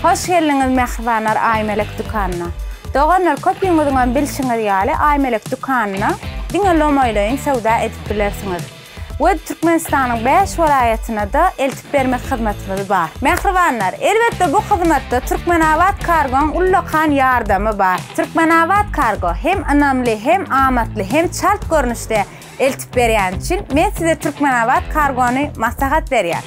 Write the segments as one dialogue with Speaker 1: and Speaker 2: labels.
Speaker 1: Hoş geldiňiz mähribanlar Aýmelek dükanyna. Doganlar köpüňiziňem bilşiňiz ýaly Aýmelek dükanyna diňe lomaýlaýyn söwda edip bilersiňiz. We Türkmenistanyň 5 welaýatyna-da eltip bermek hyzmatymyz bar. Mähribanlar, elbetde bu hyzmatda Türkmenabat Kargoň ullakan ýardamy bar. Türkmenabat Kargo hem ynamly, hem amatly, hem çalt görnüşde eltip berýäni üçin men size Türkmenabat Kargony maslahat berýän.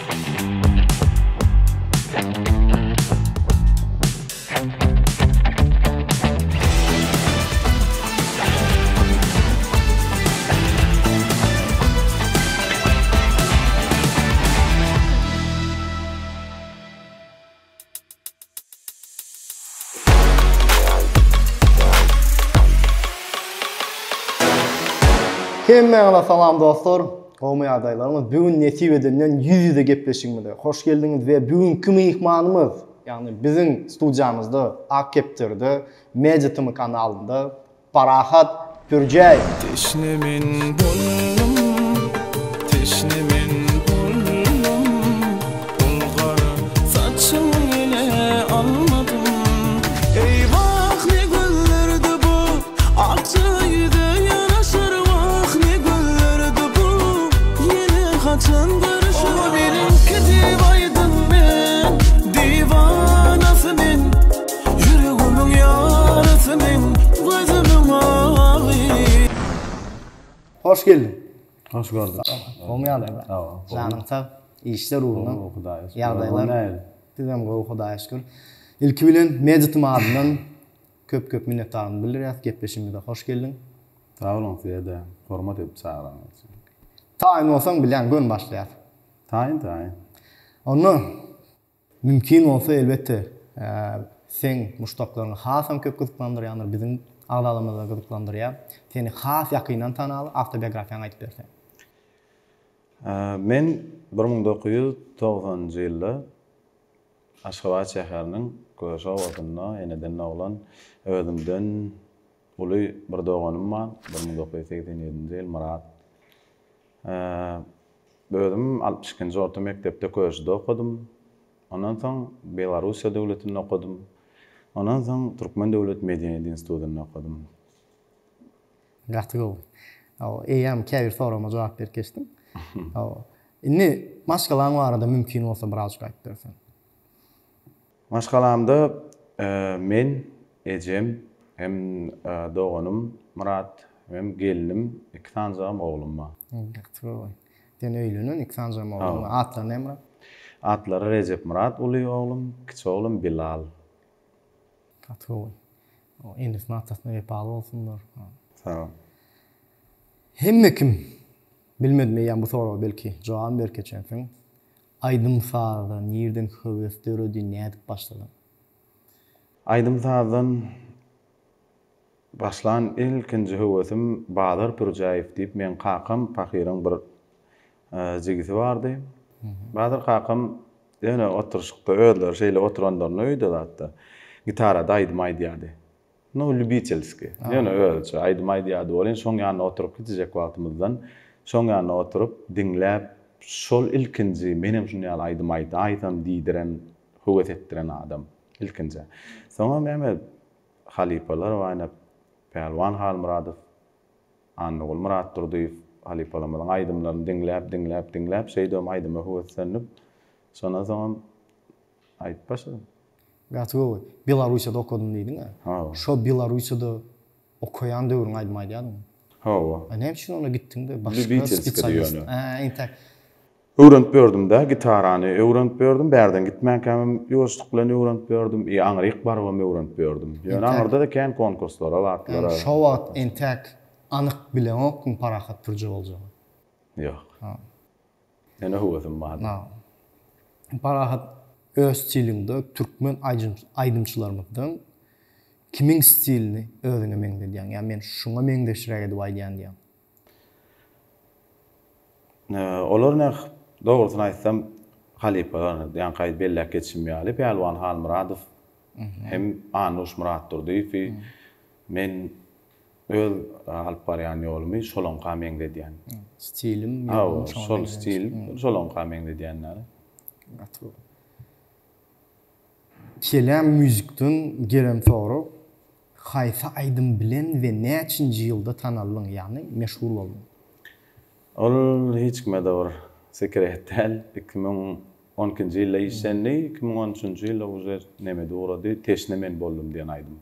Speaker 2: Hemmäňize salam dostlar. Gowmy ýagdaýlaryňyz? Bu gün nesip edenden ýüz-ýüze gepleşigimize hoş geldiňiz we bugünki myhmanymyz, ýagny biziň studiýamyzda Ak kepderide Media TM kanalynda Parahat Pürjäýew.
Speaker 3: Teşne men boldum, teşne men boldum, Ol gara saçyň ele almadym. Eý-wah, ne günlerdi bu, Akja ýüze ýaraşar, Wah, ne günlerdi bu, Ýene haçan görüşer. O meniňki diýip aýdyn men, Diwanasy men. Ýüregimiň ýarasy men, gözümiň agy.
Speaker 2: Hoş geldiň.
Speaker 4: Hoş gördük.
Speaker 2: Gowmy ýagdaýlar? Janyň sag, işler ugruna.
Speaker 4: Gowy Hudaýa şükür.
Speaker 2: Ýagdaýlar bizem gowy Hudaýa şükür. Ilki bilen Media adyndan köp köp minnetdarlygymy bildirýäs. Gepleşigimize hoş geldiň.
Speaker 4: Sag boluň size-de hormat edip çagyranyňyz üçin.
Speaker 2: Taýyn bolsaň bilýäň göni başlaýas.
Speaker 4: Taýyn taýyn.
Speaker 2: Onda Mümkin bolsa elbetde seň muşdaklaryňy hasam köp gyzyklandyrýandyr, biziň agzalarymyzy gyzyklandyrýar. Seni has ýakyndan tanaly, awtobiografiýaňy aýdyp berseň.
Speaker 4: Men 1990-njy ýylda Aşgabat şäheriniň Köşi obasynda eneden doglan özümden uly bir doganym bar, 1987-nji ýyl Myrat. Özüm 62-nji orta mekdepde Köşüde okadym. Ondan soň Belarussiýa döwletinde okadym. Ondan soň Türkmen döwlet medeniýet institutynda okadym.
Speaker 2: Gaty gowy. Hawa, eýýäm käbir soragyma jogap berip geçdiň. Hawa. Indi maşgalaň barada mümkin bolsa birazjyk aýdyp berseň.
Speaker 4: Maşgalamda men, ejem hem doganym Myrat hem gelnim, iki sanjagam oglum bar.
Speaker 2: Gaty gowy. Sen öýlenen, iki sanjagam ogluň bar. Atlary näme Myrat?
Speaker 4: Atlary Rejepmyrat uly oglum, kiçi oglum Bilal.
Speaker 2: Gaty gowy. Enesine atasyna wepaly bolsunlar.
Speaker 4: Sag bol.
Speaker 2: Hemme kim, bilmedim eýýäm bu soraga belki jogabam berip geçensiň. Aýdym-saza nirden höwes döredi, nädip başladyň?
Speaker 4: Aýdym-sazdan başlan ilkinji höwesim Bazar Pürjäýew diýip meň kakam pahyryň bir jigisi bardy. Bazar kakam ýöne oturyşykda özleri şeýle oturanlarynda öýde zatda gitarada aýdym aýdýardy. Nu, lýubitelskiý. Ýöne özüçe aýdym aýdýardy welin, şoň ýanynda oturyp kiçijek wagtymyzdan şoň ýanynda oturyp, diňläp, şol ilkinji menem şuny ýaly aýdym aýdaýsam diýdiren, höwes etdiren adam. Ilkinji. Soňam näme, halypalar bar ine, Pälwan Halmyradow, Annagul Myratdurdyýew halypalarymyzyň aýdymlaryny diňläp, diňläp, diňläp, şeýdibem aýdyma höweslendim. Şondan soňam aýdyp başladym.
Speaker 2: Gaty gowy. Belarussiýada okadym diýdiň-ä.
Speaker 4: Hawa.
Speaker 2: Şo Belarussiýada okaýan döwrüň aýdym aýdýardyňmy?
Speaker 4: Hawa.
Speaker 2: A näme üçin onda gitdiň-de başga
Speaker 4: Lýubitelskiý
Speaker 2: spesialist?
Speaker 4: ýöne.
Speaker 2: Hä, entäk.
Speaker 4: Öwrenip ýördüm-dä, gitarany öwrenip ýördüm, bärden gitmänkämem ýuwaşlyk bilen öwrenip ýördüm, i aňryk barybam öwrenip ýördüm. Ýöne aňyrda-da kän konkurslara, zatlara.
Speaker 2: Şo wagt entäk anyk bileňokdyň Parahat Pürje boljagyny?
Speaker 4: Ýok. Ýöne höwesim bardy.
Speaker 2: Parahat öz stiliňde türkmen aýdymçylarymyzdan kimiň stilini özüňe meňzedýäň ýa men şuňa meňzeşräk edip aýdýan diýýäň?
Speaker 4: Olar neh dogrusyny aýtsam halypalar ýaňky belläp geçişim ýaly Pälwan Halmyradow hem Annuş Myratdurdyýewi men Öz alyp barýan ýolumy şolaňka meňzedýän.
Speaker 2: Stilim
Speaker 4: ýolum şoňa meňzeş. Şol stil şolaňka meňzedýän däl.
Speaker 2: Gaty gowy. Kelem Musicden gelen sorag, haýsy aýdym bilen we näçinji ýylda tanaldyň, ýagny meşhur bolduň?
Speaker 4: Ol hiç kime-de bir sekret däl. 2012-nji ýylda işlendi, 2013-nji ýylda uje nemede ugrady, Teşne men boldum diýen aýdym.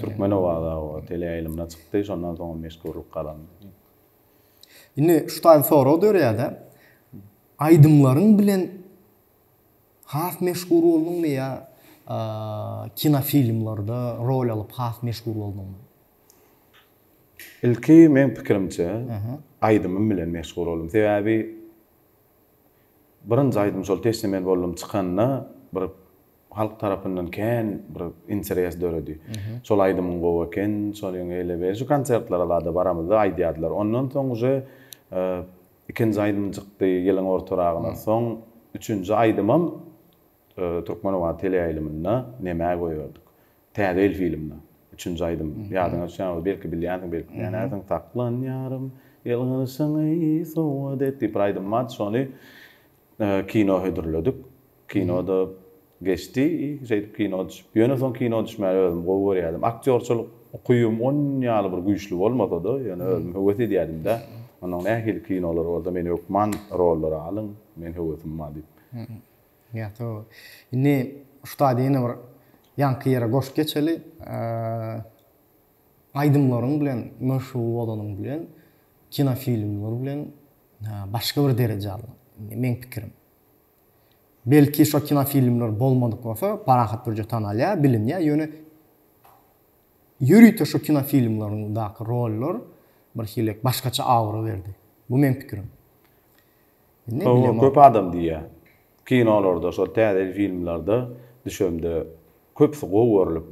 Speaker 4: Türkmen owazy hawa teleýaýlymyna çykdy, şondan soňam meşhurlyk gazandy.
Speaker 2: Indi şu taýda sorag dörýär-de, aýdymlaryň bilen has meşhur bolduňmy ýa kinofilmlerde rol alyp has meşhur bolduňmy?
Speaker 4: Ilki meň pikirimçe, aýdymym bilen meşhur boldum. Sebäbi birinji aýdym şol Teşne men boldum çykanda bir halk tarapyndan kän bir interes döredi. Şol aýdymyň gowy eken, şonuň eýle beýle. Şu konsertlere zada baramyzda aýdýardylar. Ondan soň uje ikinji aýdym çykdy ýylyň ortaragyna. Soň üçünji aýdymam Türkmen owazy teleýaýlymynda nemä goýberdik. Täze ýyl filminde. Üçünji aýdym. Ýadyňa düşýän bolsa belki bilýänsiň, belki bilýänärsiň. Saklanýarym, ýylgyryşyňy sowgat et diýip bir aýdym bardy. Şony kino hödürledik. Kino-da geçdi, şeýdip kino düşüp. Ýöne soň kino düşmäni özüm gowy görýärdim. Aktýorçylyk ukybym on ýaly bir güýçli bolmasa-da, ýöne özüm höwes edýärdim-de. Onnoň nähili kinolar bolsa meni hökman rollara alyň, men höwesim bar diýip.
Speaker 2: Ýa toba. Indi şu taýda ýene bir ýaňky ýere goşup geçeli. Aýdymlaryň bilen meşhur bolanyň bilen kinofilmler bilen başga bir dereje aldyň. Indi meň pikirim. Belki şo kinofilmler bolmadyk bolsa Parahat Pürje tanalýar, bilinýär, ýöne ýörite şo kinofilmleriňdaky rollar bir hili başgaça aura berdi. Bu meň pikirim.
Speaker 4: Indi bilemok. Köp adam diýýär. Kinolarda şol täze filmlerde düşemde köpüsi gowy görlüp,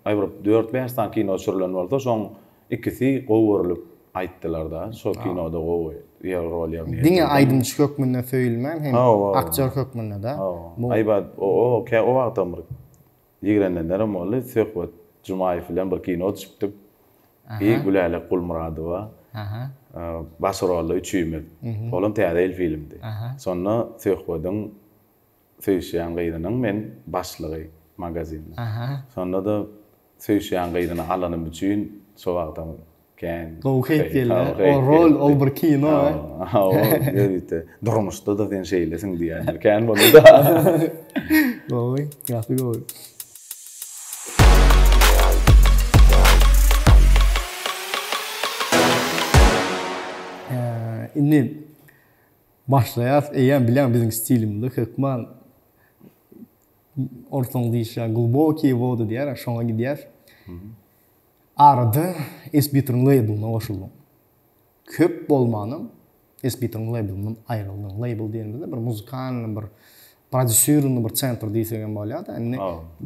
Speaker 4: aý bir dört-bäş sany kino düşürilen bolsa, şoň ikisi gowy görlüp aýtdylar-da, şo kinoda gowy ýer rol ýerine ýetirdi.
Speaker 2: Diňe aýdymçy hökmünde söýülmän hem aktýor hökmünde-de.
Speaker 4: Aýbat, o o wagtam bir ýigrenenlerem boldy. Söhbet Jumaýew bilen bir kino düşüpdik. I Gülälek Gulmyradowa baş rolda üçimiz. Olam täze ýyl filmdi. Şonda Söhbediň söýüşýän gyzynyň men başlygy magazinde. Şonda-da söýüşýän gyzyny alanym üçin şo wagtam kän
Speaker 2: Gowy keýp geldi. O rol, ol bir kino.
Speaker 4: Hawa, ýörite. Durmuşda-da sen şeýlesiň diýýänler kän boldy-da.
Speaker 2: Gowy, gaty gowy. Indi Başlaýas eýýäm bilýäň biziň stilimizde hökman ortaň diýişýän glubokiý wody diýýär şoňa gidýäs. Arada Esbitriň leýblyna goşuldyň. Köp bolmanam Esbitriň leýblyndan aýryldyň. Leýbl diýenimizde bir muzykalnyý bir prodýusirowannyý bir sentr diýsegem bolýar-da. Indi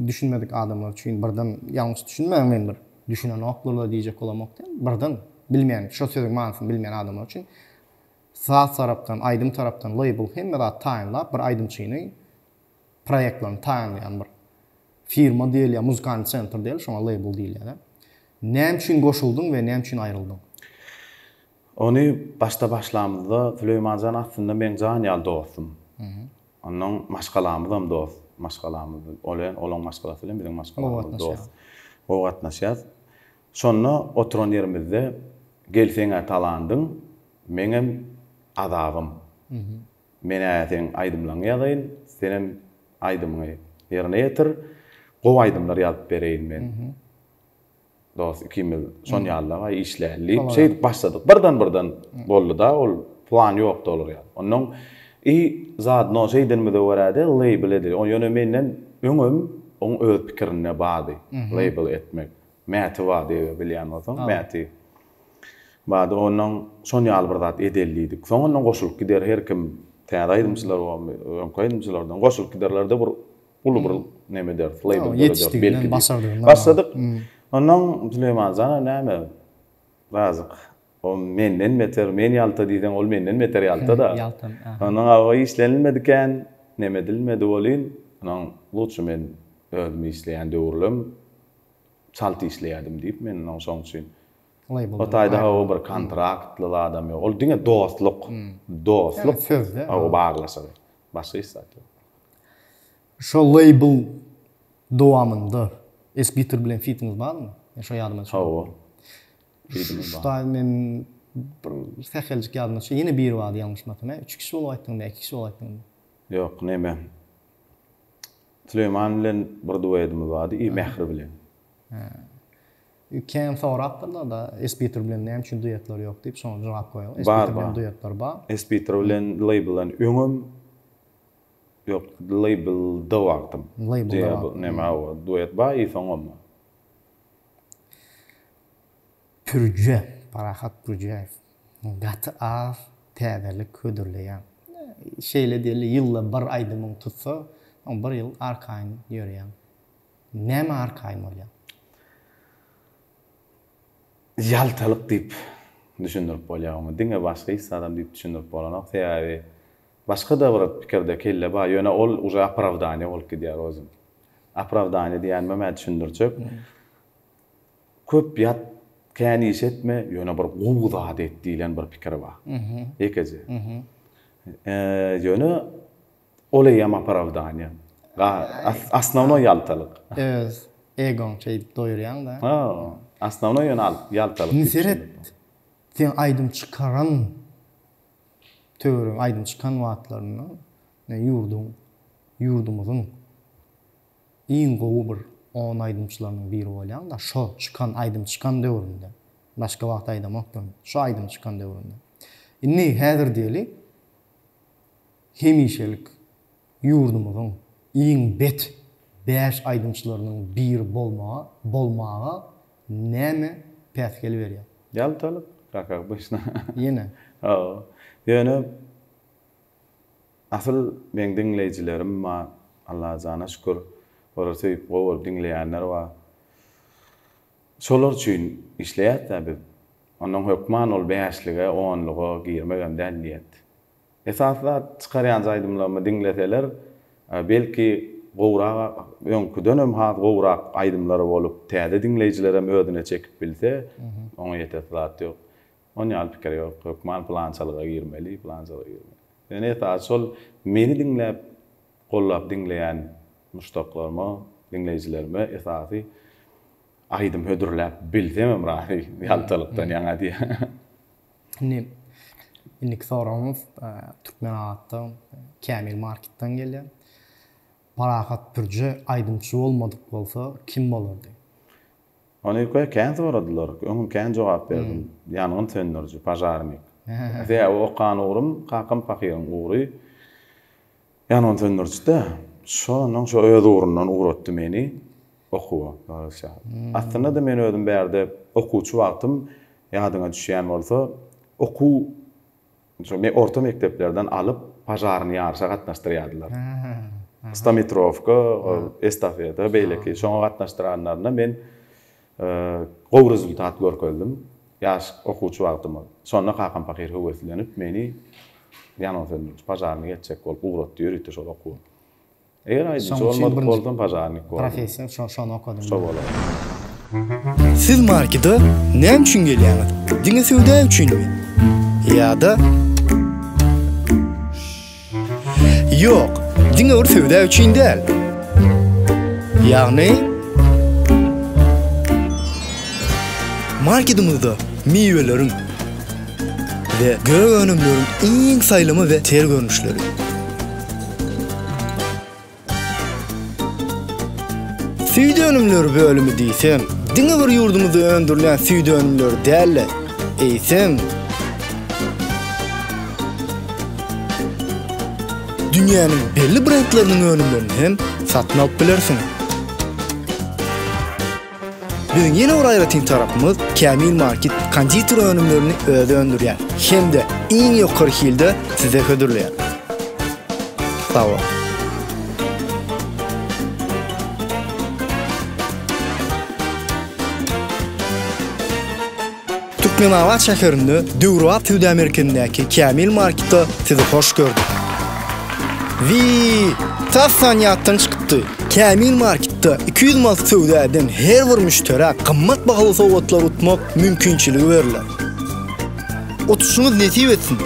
Speaker 2: düşünmedik adamlar üçin birden ýalňyş düşünmäň men bir düşünenoklar-la diýjek bolamok däl. Birden bilmeýän şo sözüň manysyny bilmeýän adamlar üçin Saz tarapdan, aýdym tarapdan leýbl hemme zat taýynlap bir aýdymçyny proýektlerini taýynlaýan bir firma diýilýär, muzykalnyý sentr diýeli, şoňa leýbl diýilýär. Näme üçin goşuldyň we näme üçin aýryldyň?
Speaker 4: Ony başda başlamyzda Süleýmanjan aslynda meň jan ýaly dostum. Onnoň maşgalamyzam dost. Maşgalamyz ol bilen olaň maşgalasy bilen biziň maşgalamyz dost. Gowy gatnaşýas. Şonda oturan ýerimizde Gel seň-ä talandyň, meňem azabym. Men-ä seň aýdymlaňy ýazaýyn, senem aýdymyňy ýerine ýetir. Gowy aýdymlar ýazyp bereýin men. Dost ikimiz şon ýaly-da işläli diýip, şeýdip başladyk. Birden-birden boldy-da, ol plan ýokdy olar ýaly. Onnoň i zadno şeýdenimize görä-de leýbl edeli. Ýöne menden öňem oň öz pikirinde bardy leýbl etmek. Mäti bar diýip bilýän bolsaň, Mäti bardy. Ondan şon ýaly bir zat edeli diýdik. Soň ondan goşulyp gider her kim täze aýdymçylar bormy, öňki aýdymçylardan goşulyp giderler-de bir uly bir neme ederis, leýbl dörederis belki diýip. Başladyk. Ondan Süleýman jana näme razyk. O menden beter, men ýalta diýseň, ol menden beter ýalta-da. Ýaltam. Ondan awa işlenilmedi kän, neme edilmedi welin, ondan lutşy men özüm işleýän döwürlem çalt işleýärdim diýip men onuň şoň üçin. O taýda hawa bir kontraktly zadam ýok. Ol diňe dostluk. Dostluk. Sözde. Hawa baglaşygy. Başga hiç zat ýok.
Speaker 2: Şo leýbl. dowamynda Esbiter bilen fitiňiz barmy? Men şo ýadyma düşmedi.
Speaker 4: Hawa. Fitimiz
Speaker 2: Şu
Speaker 4: bar.
Speaker 2: taý men bir säheljik ýadyma düşýär. Ýene biri bardy ýalňyşmasam, hä? Üç kişi bolup aýtdyňmy ýa iki kişi bolup aýtdyňmy?
Speaker 4: Ýok, neme. Süleýman bilen bir duetimiz bardy i Mähri bilen.
Speaker 2: Kän sorapdyrlar-da, Esbiter bilen näme üçin duetler ýok diýip, şoňa jogap goýaly.
Speaker 4: Bar,
Speaker 2: Esbiter bilen
Speaker 4: bar.
Speaker 2: duetler bar.
Speaker 4: Esbiter bilen Label-den öňem ýok, Label-da wagtym.
Speaker 2: Label-da wagtym.
Speaker 4: Neme, hawa, duet bar i soňam bar.
Speaker 2: Pürje, Parahat Pürjäýew. Gaty az täzelik hödürleýäň. Şeýle diýeli, ýylda bir aýdymyň tutsa, soň bir ýyl arkaýyn ýörýäň. Nämä arkaýyn bolýaň?
Speaker 4: Ýaltalyk diýip düşündirip bolýar oňa. Diňe başga hiç zadam diýip düşündirip bolanok. Sebäbi başga-da bir pikirde kelle bar, ýöne ol uje opravdaniýe bolup gidýär ozüm. Opravdaniýe diýenimem-ä düşündirjek. Köp ýat, kän iş etme, ýöne bir gowy zat et diýlen bir pikir bar. Ýekeje. Ýöne ol eýýäm opravdaniýe. Osnownoý ýaltalyk.
Speaker 2: Öz egoň şeýdip doýurýaň-da.
Speaker 4: Ha, osnownoý ýöne ýaltalyk.
Speaker 2: Indi seret, sen aýdym çykaran töweregi aýdym çykan wagtlarynda ýurduň, ýurdumyzyň Iň gowy bir on aýdymçylarynyň biri bolýaň-da şo çykan aýdym çykan döwründe. Başga wagt aýdamokdym. Şo aýdym çykan döwründe. Indi häzir diýeli hemişelik ýurdumyzyň iň bet bäş aýdymçylarynyň biri bolmaga bolmaga näme päsgel berýär?
Speaker 4: Ýaltalyk, kak obýçno.
Speaker 2: Ýene.
Speaker 4: Hawa. Ýöne Asyl meň diňleýjilerim bar Allajana şükür olar söýüp gowy görüp diňleýänler bar. Şolar üçin işleýäsdä biz. Ondan hökman ol bäşlige, onluga girmegem däl niýet. Esasy zat çykarýanja aýdymlarymy diňleseler belki gowrak öňküdenem has gowrak aýdymlary bolup täze diňleýjilerem özüne çekip bilse oňa ýetesi zat ýok. On ýaly pikir ýok. Hökman pylançalyga girmeli, pylançalyga girmeli. Ýöne esasy şol meni diňläp, gollap diňleýän muşdaklaryma, diňleýjilerime esasy aýdym hödürläp bilsemem razy, ýaltalykdan ýaňa diýýän.
Speaker 2: Indi indiki soragymyz Türkmenabatdan Kämil marketden gelýär. Parahat Pürje aýdymçy bolmadyk bolsa kim bolardy?
Speaker 4: Ony kän soradylar. Öňem kän jogap berdim. Ýangyn söndüriji, požarnik. Sebäbi okan ugrum kakam pahyryň ugry ýangyn söndürijide. Şondan şo öz ugrundan ugratdy meni okuwa. Aslynda-da men özüm bärde okuwçy wagtym ýadyňa düşýän bolsa, okuw Şo orta mekdeplerden alyp požarny ýaryşa gatnaşdyrýardylar. Stometrowka, estafeta, beýleki şoňa gatnaşdyranlarynda men gowy rezultat görkezdim. Ýaş okuwçy wagtym. Şonda kakam pahyr höweslenip meni ýangyn söndüriji požarnyk etjek bolup ugratdy ýörite şol okuwa. Eger aýdymçy bolmadyk bolsam požarnik bolardym.
Speaker 2: Professiýa şo şony okadym.
Speaker 4: Şo bolardy.
Speaker 2: Siz markete näme üçin gelýäňiz? Diňe söwda üçinmi? Ýa-da Ýok, diňe bir söwda üçin däl. Ýagny Marketimizde miweleriň we gök önümleriň iň saýlama we ter görnüşleri. Süýt önümleri bölümi diýseň, diňe bir ýurdumyzda öndürilýän süýt önümleri däl-de, eýsem, dünýäniň belli brendleriniň önümlerini hem satyn alyp bilersiňiz. Biziň ýene bir aýratyn tarapymyz Kämil Market konditer önümlerini özi öndürýär hem-de iň ýokary hilde size hödürleýär. Sag boluň! Türkmenabat şäherinde döwrebap söwda merkezindäki Kämil Marketde sizi hoş gördük. Wiý, tasdan ýatdan çykypdy. Kämil Marketde 200 manat söwda eden her bir müşderä gymmat bahaly sowgatlar utmak mümkinçiligi berler. Utuşyňyz nesip etsin!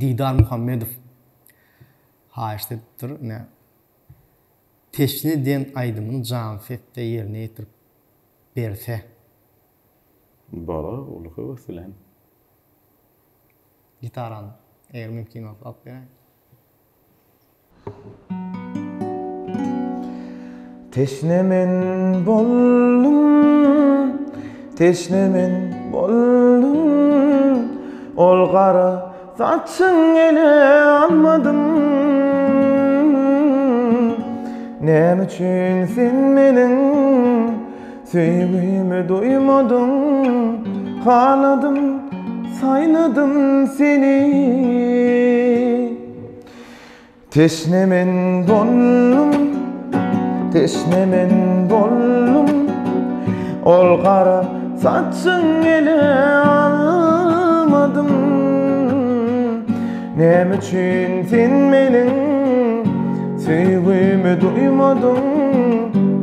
Speaker 2: Didar Muhammedow haýyşt edipdir. Ine Teşne diýen aýdymyny janly sesde ýerine ýetirip berse.
Speaker 4: Bolar, uly höwes bilen.
Speaker 2: Gitarany eger mümkin bolsa alyp beräý.
Speaker 3: Teşne men boldum, teşne men boldum, Ol gara saçyň ele almadym. Näme üçin sen meniň söýgimi duýmadyň, Haladym, saýladym seni. Teşne men boldum, teşne men boldum, Ol gara saçyň ele almadym. Näme üçin sen meniň söýgimi duýmadyň,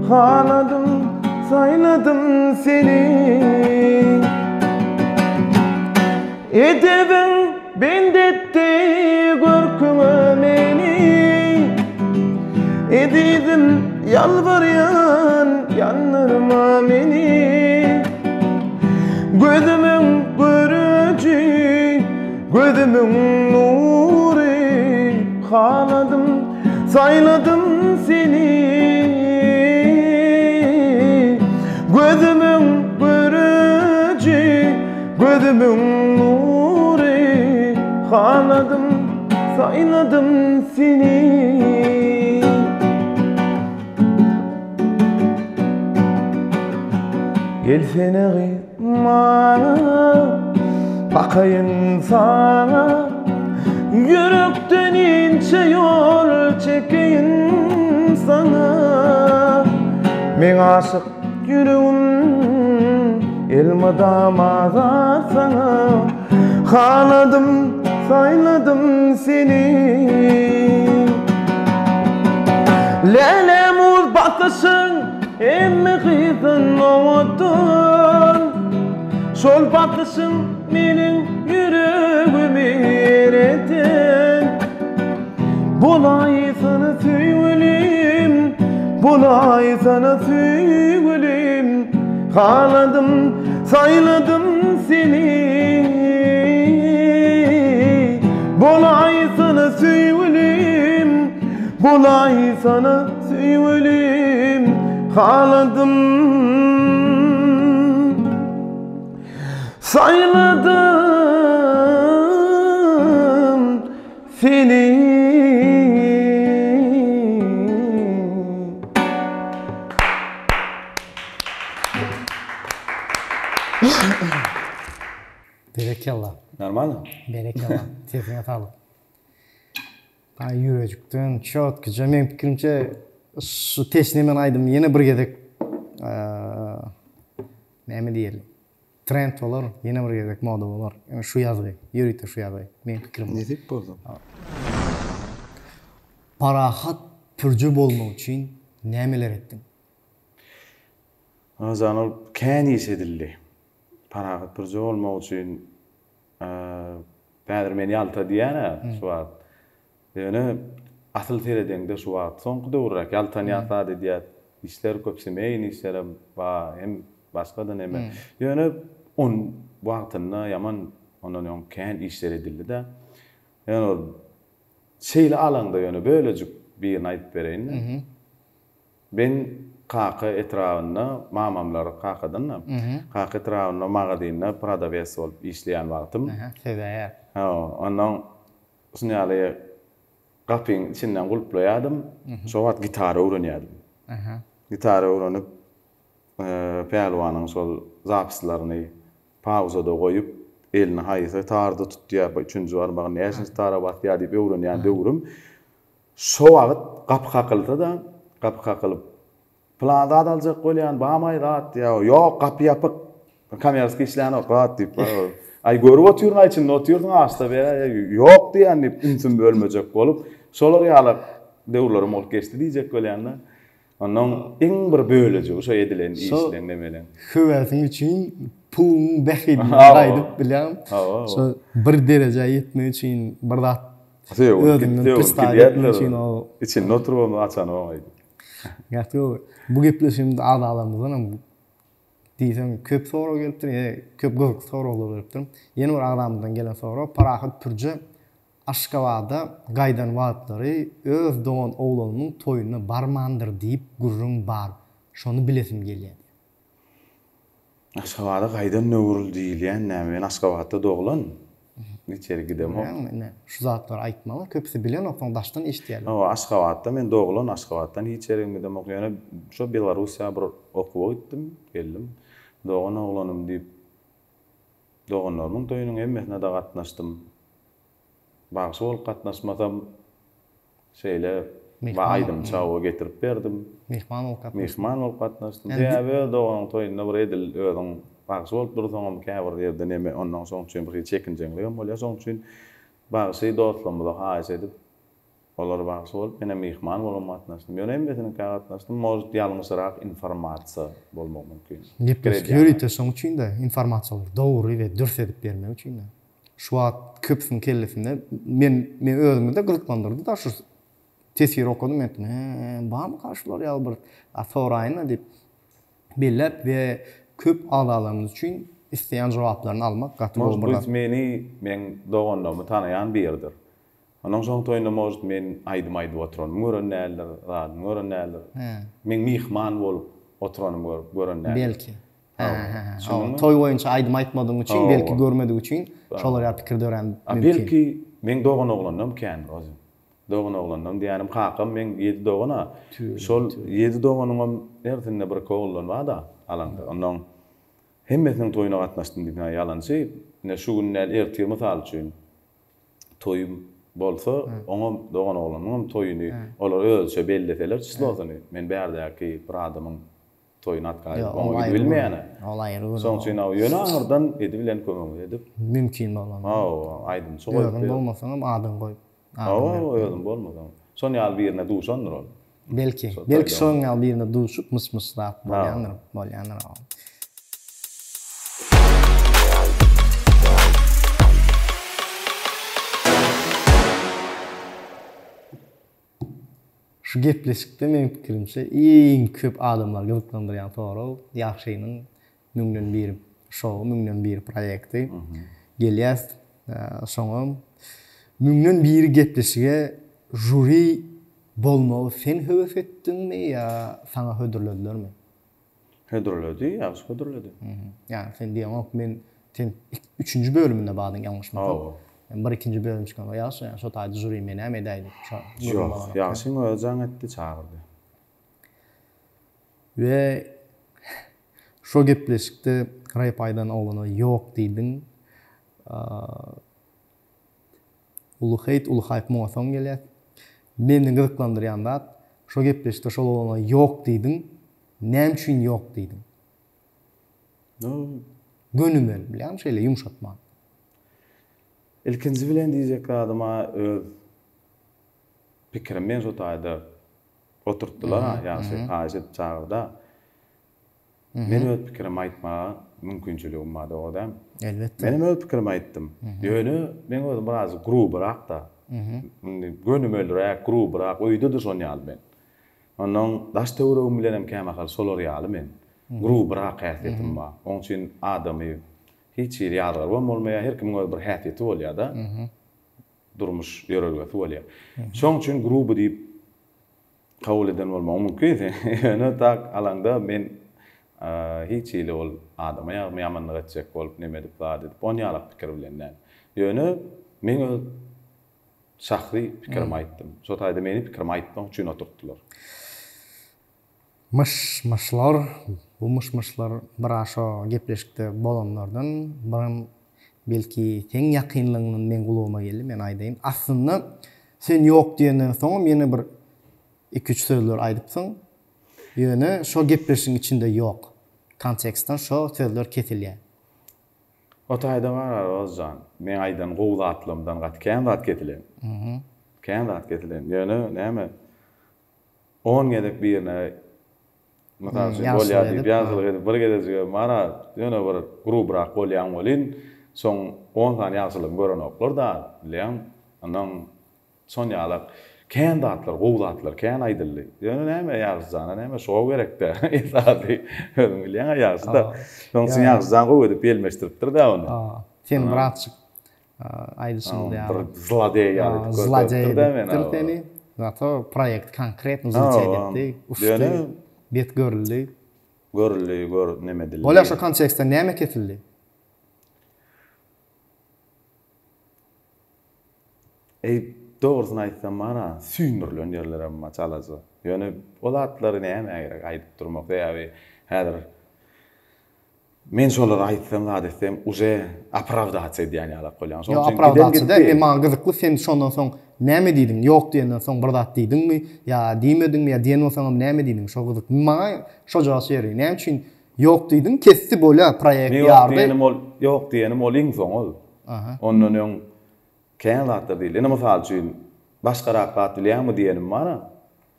Speaker 3: Haladym, saýladym seni. Edebiň bent etdi görküňe meni Ezizim ýalbarýan ýandyrma meni Gözümiň göreji gözümiň nury Haladym saýladym seni Gözümiň göreji Gözümiň nury, haladym, saýladym seni. Gelsene gyz maňa, bakaýyn saňa, Ýürekden inçe ýol çekeýin saňa. Meň aşyk Ýüregim elmydama zar saňa Haladym, saýladym seni Lälem uz bakyşyň hemme gyzdan owadan Şol bakyşyň meniň ýüregimi ereden Bolaýsana söýgülim, bolaýsana söýgülim, Haladym, saýladym seni. Bolaýsana söýgülim, bolaýsana söýgülim, Haladym, saýladym. Seni.
Speaker 2: Berekella.
Speaker 4: Normalno?
Speaker 2: Berekella. Sesiňe saglyk. Ay ýürejikden çotkyja meň pikirimçe şu teşne men aýdym ýene bir gezek näme diýeli Trend bolar, ýene bir gezek moda bolar. Ýöne şu ýazgy, ýörite şu ýazgy. Meň pikirim.
Speaker 4: Nesip bolsa.
Speaker 2: Parahat pürje bolmak üçin nämeler etdiň?
Speaker 4: Jan ol kän iş edildi. Parahat pürje bolmak üçin häzir men ýalta diýýän-ä şu wagt. Ýöne asyl seredeňde şu wagt soňky döwürräk ýaltanýas zat edýäs. Işler köp semeýni işlerem bar hem başga-da neme. Ýöne on wagtynda ýaman ondan öň kän işler edildi-de. Ýöne ol şeýle alaňda ýöne bölejik birini aýdyp bereýin-de. Men Kaka etrabynda, mamamlar Kakadan-da, Kaka etrabynda magazynda prodawes bolup işleýän wagtym.
Speaker 2: Söwdagär.
Speaker 4: Hawa, onnoň Şuny ýaly gapyň içinden gulplaýardym. Şo wagt gitara öwrenýärdim. Gitara öwrenip, Pälwanyň şol zapislaryny pauzada goýup, elini haýsy tarda tutýar, üçünji barmagyny näçinji tara basýar diýip öwrenýän döwrüm. Şo wagt gapy kakylsa-da, gapy kakylyp, Pylan zat aljak bolýan, bamaý zat diýýär. Ýok, gapy ýapyk. Kommerski işlänok zat diýip. Aý görüp otyryn, aý içinde otyrsyň, açsa beräý. Ýok diýýän diýip, ünsüm bölmejek bolup, şolar ýaly döwürlerim bolup geçdi diýjek bolýan-da. Onnoň iň bir bölejigi şo edilen işleň nemeleň.
Speaker 2: Höwesiň üçin. puluň bähbidinden gaýdyp bilýäňmi? Şo bir derejä ýetmek üçin bir zat özüňden predstawiýa etmek üçin
Speaker 4: ol içinde oturybam açanok aýdym.
Speaker 2: Gaty gowy. Bu gepleşigimizi agzalarymyzdan hem diýseň köp sorag gelipdir, ýene köp gyzykly soraglar gelipdir. Ýene bir agzamyzdan gelen sorag Parahat Pürje Aşgabada gaýdan wagtlary öz dogan oglanynyň toýuna barmandyr diýip gürrüň bar, şony bilesim gelýär diýýär.
Speaker 4: Aşgabada gaýdan döwrül diýilýän näme? Men Aşgabatda doglan. Hiç ýere gidemok.
Speaker 2: Görýäňmi ine şu zatlary aýtmaly köpüsi bilenok soň daşdan eşidýärler.
Speaker 4: Hawa Aşgabatda men doglan Aşgabatdan hiç ýere gidemok ýöne şo Belarussiýa bir okuwa gitdim geldim. Dogan oglanym diýip doganlarymyň toýunyň hemmesine-de gatnaşdym. Bagşy bolup gatnaşmasam, şeýle aýdymçy hawa getirip berdim.
Speaker 2: Myhman bolup
Speaker 4: gatnaşdym. Myhman bolup gatnaşdym. Sebäbi öz doganyň toýunda bir edil özüň bagşy bolup dursaňam käbir ýerde neme ondan şoň üçin bir hili çekinjeňligem bolýar. Şoň üçin bagşy dostlarymyza haýyş edip, olar bagşy bolup, menem myhman bolum gatnaşdym. Ýöne hemmesiniňkä gatnaşdym. Может, ýalňyşyrak informasiýa bolmagy mümkin.
Speaker 2: Gepleşik ýörite şoň üçin-de, informasiýalary dogry we dürs edip bermek üçin-de. Şu wagt köpüsiniň kellesinde men men özümi-de gyzyklandyrdy-da şu teswiri okadym men aýtdym, hä, barmyka şular ýaly bir a soraýyn-da diýip belläp we köp agzalarymyz üçin isleýän jogaplaryny almak gaty gowy
Speaker 4: bir zat. Может быть meni meň doganlarymy tanaýan biridir. Onuň şoň toýunda может men aýdym aýdyp oturanymy gören däldir, zadymy gören däldir. Meň myhman bolup oturanymy gören däldir.
Speaker 2: Belki. Hä-hä-hä. Toý boýunça aýdym aýtmadygyň üçin, belki görmedigi üçin şolar ýaly pikir dörän
Speaker 4: mümkin. Belki meň doganoglanlam kändir ozem. Doganoglanlam diýýänim kakam meň ýedi dogan-a. Şol ýedi doganyňam hersinde birki oguldan bar-da alaňda. Onnoň hemmesiniň toýuna gatnaşdym diýsem ýalançy. Ine şu gün däl ertir mysal üçin toýum bolsa, oňam doganoglanyňam toýuny olar özüçe belleseler çyslosyny men bärdäki bir adamyň Toýuny atga edip oňa gidibilmeýän-ä.
Speaker 2: Ol aýry gürrüň.
Speaker 4: Şoň üçin aw ýöne aňyrdan edibilen kömegimizi edip.
Speaker 2: Mümkin bolan.
Speaker 4: Hawa, aýdymçy goýup.
Speaker 2: Özüň bolmasaňam adyňy goýup.
Speaker 4: Hawa, özüň bolmasaň. Şon ýaly birine duşandyr ol.
Speaker 2: Belki. Belki şoň ýaly birine duşup myş-myş zat bolýandyr. Bolýandyr. Şu gepleşikde meniň pikirimçe iň köp adamlary gyzyklandyrýan sorag Ýagşynyň müňden bir şowy, müňden bir proýekti. Gelýäs şoňa. Müňden biri gepleşige žuri bolmagy sen höwes etdiňmi ýa saňa hödürledilermi?
Speaker 4: Hödürledi, ýagşy hödürledi.
Speaker 2: Ýagny sen diýeňok, men sen üçünji bölüminde bardyň ýalňyşmasam.
Speaker 4: Hawa.
Speaker 2: Men bir ikinji bölüm çykanda ýagşy, ýagny şo taýda žuri men näme edäý diýip şo
Speaker 4: gürrüň Ýok, ýagşyň özi jaň etdi, çagyrdy.
Speaker 2: We şo gepleşikde rep aýdan oglana ýok diýdiň. Uly heýt, uly haýp muňa soň gelýär. Meni gyzyklandyrýan zat, şo gepleşikde şol oglana ýok diýdiň, näme üçin ýok diýdiň? Gönümel, bilýäňmi şeýle ýumşatman.
Speaker 4: Ilkinji bilen diýjek zadym-a öz pikirim men şo taýda oturtdylar-a, ýagşy haýyş edip çagyrda. Men öz pikirimi aýtmaga mümkinçiligim bar, dogry dälmi?
Speaker 2: Elbetde.
Speaker 4: Menem öz pikirimi aýtdym. Ýöne meň özüm biraz grubyrak-da. Indi gönümelräk, grubyrak, öýde-de şon ýaly men. Onnoň daş-töweregim bilenem kämahal şolar ýaly men. Grubyrak häsiýetim bar. Oň üçin adamy hiç hili ýazgarybam bolmaýar, her kimiň öz bir häsiýeti bolýar-da. Durmuş ýörelgesi bolýar. Şoň üçin gruby diýip Kabul eden bolmagyň mümkin sen. Ýöne tak alaňda men hiç hili ol adama ýagmy ýamanlyk etjek bolup neme edip zat edip on ýalak pikir bilen däl. Ýöne meň öz şahsy pikirimi aýtdym. Şo taýda meni pikirimi aýtmak üçin oturtdylar.
Speaker 2: Myş-myşlar, bu myş-myşlar bir-a şo gepleşikde bolanlardan, birem belki seň ýakynlygyňdan meň gulagyma geldi, men aýdaýyn. Aslynda sen ýok diýenden soňam ýene bir iki-üç sözler aýdypsyň. Ýöne şo gepleşigiň içinde ýok. Kontekstden şo sözler kesilýär.
Speaker 4: O taýda bar Rozjan. Meň aýdan gowy zatlarymdan gaty kän zat kesilen. Kän zat kesilen. Ýöne näme, On gezek birine Mysal üçin bolýar diýip ýagşylyk edip bir gezejigem bar-a, ýöne bir grubrak bolýaň welin, soň on sany ýagşylygyňy görenoklar-da, bilýäň. Onnoň şon ýalak kän zatlar, gowy zatlar kän aýdyldy. Ýöne näme Ýagşyjana näme şou gerek-dä, esasy özüň bilýäň-ä Ýagşy-da. Şonuň üçin Ýagşyjan gowy edip ýelmeşdiripdir-dä ony.
Speaker 2: Sen birazjyk aýdyşyňyz ýaly.
Speaker 4: Bir zlodeý ýaly edip
Speaker 2: görkezipdir-dä meni. Zlodeý edipdir seni. Zato proýekt konkretno zlodeý etdi. Uçdy. Bet görüldi.
Speaker 4: Görüldi, gör neme edildi.
Speaker 2: Bolýa şo kontekstde näme kesildi?
Speaker 4: Eý, dogrusyny aýtsam bar-a, süýndürilen ýerlerem bar çalaja. Ýöne o zatlary nämä gerek aýdyp durmak, sebäbi häzir Men şolary aýtsam zat etsem uje opravdats edýän ýalak bolýan.
Speaker 2: Şonuň üçin giden gitdi. Men maňa gyzykly sen şondan soň näme diýdiň? Ýok diýenden soň bir zat diýdiňmi? Ýa diýmediňmi? Ýa diýen bolsaňam näme diýdiň? Şo gyzyk. Maňa şo jogap ýeri. Näme üçin ýok diýdiň? Kesdi bolýa proýekt
Speaker 4: ýardy. Ýok diýenim ol, ýok diýenim ol iň soň ol. Ondan öň kän zatlar diýildi. Ine mysal üçin başgarak zat bilýäňmi diýenim bar-a.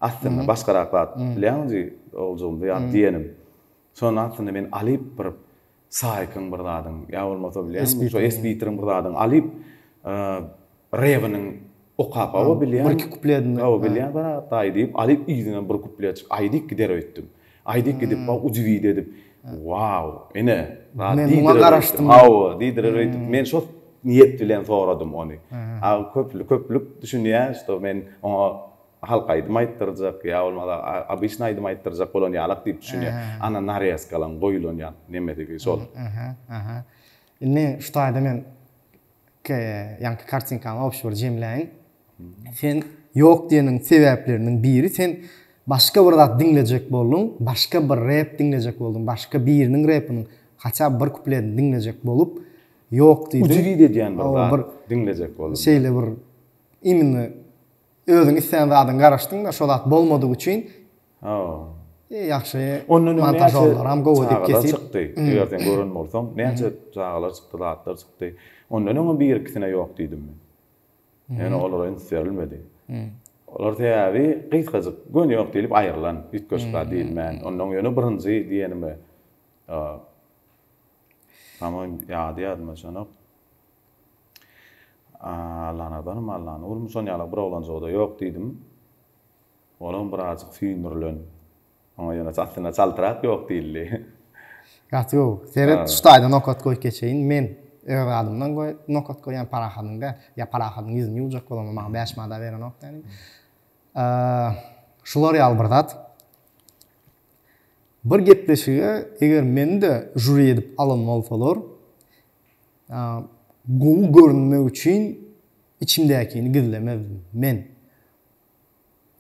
Speaker 4: Aslynda başgarak zat bilýäňmi oguljygym diýenim. Şony aslynda men alyp bir saýkyň bir zadyň ýa bolmasa bilýäňmi şo esbitriň bir zadyň alyp rebiniň okap hawa bilýän
Speaker 2: bir iki kupledini
Speaker 4: hawa bilýän bir daýy diýip alyp yzyndan bir kupletjik aýdyp gider öýtdüm. Aýdyp gidip ba ujiwit edip wow ine
Speaker 2: zat Men muňa garaşdym.
Speaker 4: Hawa diýdirer öýdüp men şo niýet bilen soradym ony. A köplük köplük düşünýär şo men oňa Halk aýdym aýtdyrjak ýa bolmasa obyçny aýdym aýtdyrjak bolan ýalak diýip düşünýär. Ana narezkalaň goýulan ýa nemesigi şol.
Speaker 2: Aha, aha. Indi şu taýda men ýaňky kartinkany obşi bir jemläýin. Sen ýok diýeniň sebäpleriniň biri sen başga bir zat diňlejek bolduň, başga bir rep diňlejek bolduň, başga biriniň repiniň haça bir kupledini diňlejek bolup ýok diýdiň.
Speaker 4: Ujiwit edýän bir zat diňlejek boldum.
Speaker 2: Şeýle bir imенно Özüň islän zadyňa garaşdyň-da, şo zat bolmadygy üçin
Speaker 4: Hawa.
Speaker 2: Ýagşy
Speaker 4: Ondan öň näçe
Speaker 2: montažorlaram gowy edip
Speaker 4: çagalar
Speaker 2: kesip.
Speaker 4: çykdy, eger sen gören bolsaň, näçe çagalar çykdy, zatlar çykdy. Ondan öňem bir-ikisine ýok diýdim men. Ýöne olara üns berilmedi. Olar sebäbi gysgajyk, göni ýok diýlip aýrylan, üýtgeşik zat diýilmän. Ondan ýöne birinji diýenime, Tamam ýady ýadyma düşenok. Allanazarym Allanurmy şon ýaly bir oglanjyga-da ýok diýdim. Olam birazjyk süýndürilen. Oňa ýöne aslynda çaltrak ýok diýildi.
Speaker 2: Gaty gowy. Seret şu taýda nokat goýup geçeýin. Men öz adymdan goý nokat goýýan Parahadyň däl. Ýa Parahadyň ýüzüni ýuwjak bolamok maňa 5 manada berenok däl. Şular ýaly bir zat. Bir gepleşige eger meni-de žuri edip alan bolsalar, gowy görünmek üçin içimdäkini gizlemezdim. Men.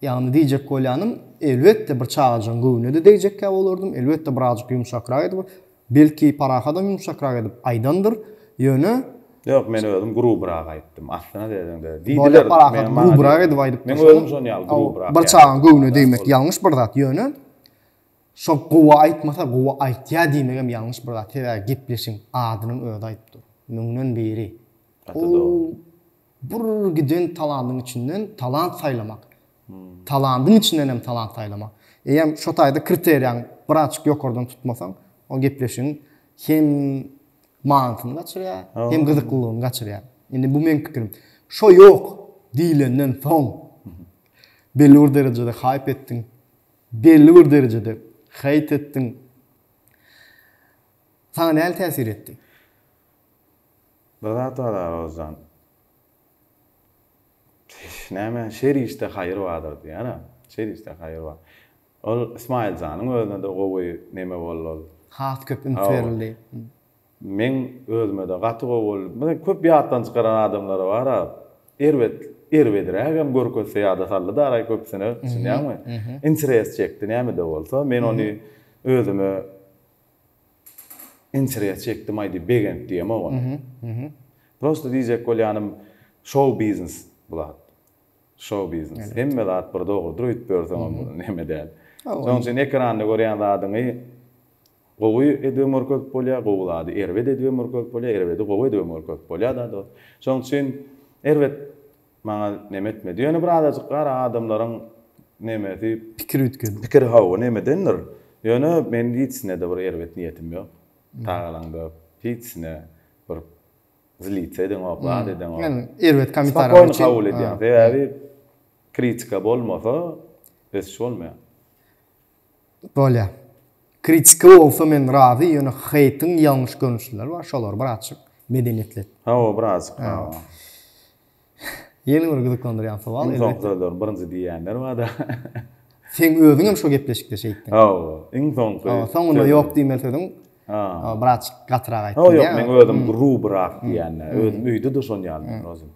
Speaker 2: Ýagny diýjek bolýanym, elbetde bir çagajygyň göwnüne-de degjekkä bolardym, elbetde birazjyk ýumşakrak edip, belki Parahatam ýumşakrak edip aýdandyr, ýöne
Speaker 4: Ýok, men özüm grubrak aýtdym. Aslyna dedeňde.
Speaker 2: Diýdiler, Parahat grubrak edip aýdypdyr.
Speaker 4: Men özüm şon ýaly grubrak.
Speaker 2: Bir çagaň göwnüne degmek ýalňyş bir zat, ýöne şo gowy aýtmasa gowy aýtýa diýmegem ýalňyş bir zat. Sebäbi gepleşigiň adynyň özi aýdyp dur. Müňden biri.
Speaker 4: Gaty dogry.
Speaker 2: Bir giden talantyň içinden talant saýlamak. Talantyň içinden hem talant saýlamak. Eýýäm şo taýda kriteriýaň birazjyk ýokardan tutmasaň, o gepleşigiň hem manysyny gaçyrýar, hem gyzyklylygyny gaçyrýar. Indi bu meň pikirim. Şo ýok diýlenden soň belli bir derejede haýp etdiň, belli bir derejede heýt etdiň. Saňa nähili täsir etdi?
Speaker 4: Bir zat bar Arozjan. Näme, şer işde haýyr bardyr diýýär-ä. Şer işde haýyr bar. Ol Ismaýyljanyň özüne-de gowy neme boldy ol.
Speaker 2: Has köp üns berildi.
Speaker 4: Meň özüme-de gaty gowy boldy. Meselem, köp ýatdan çykaran adamlary bar-a, erbet, erbedirägem görkezse ýada saldy daraý köpüsine, düşünýäňmi? Interes çekdi näme-de bolsa. Men ony özüme Interes çekdim aý diýip begenip diýemok ony. Prosta diýjek bolýanym şou biznes bu zat. Şou biznes. Hemme zat bir dogrudyr öýdüp ýörseňem bu neme däl. Şonuň üçin ekranda görýän zadyňy gowy edibem görkezip bolýar, gowy zady erbet edibem görkezip bolýar, erbedi gowy edibem görkezip bolýar-da dost. Şonuň üçin erbet maňa neme etmedi. Ýöne bir azajyk gara adamlaryň nemesi
Speaker 2: Pikiri üýtgedi.
Speaker 4: Pikiri hawa nemedendir. Ýöne men hiçsine-de bir erbet niýetim ýok. Tagalaňda hiçsine bir zlitsa edeňok, zat edeňok.
Speaker 2: Men erbet kommentariýalar
Speaker 4: üçin. Spokojny kabul edýän. Sebäbi kritika bolmasa ösüş bolmaýar.
Speaker 2: Bolýar. Kritika bolsa men razy, ýöne heýtiň ýalňyş görnüşleri bar, şolary birazjyk medeniýetli et.
Speaker 4: Hawa, birazjyk, hawa.
Speaker 2: Ýene bir gyzyklandyrýan sowal.
Speaker 4: Iň soňky sözlerini birinji diýýänler bar-da.
Speaker 2: Seň özüňem şo gepleşikde şeýtdiň.
Speaker 4: Hawa, iň soňky.
Speaker 2: Hawa, soňunda ýok diýmeli sözüň. Hawa, birazjyk gatyrak aýtdyň.
Speaker 4: Hawa, ýok, meň özüm grubyrak diýýän-dä. Özüm öýde-de şon ýaly men özüm.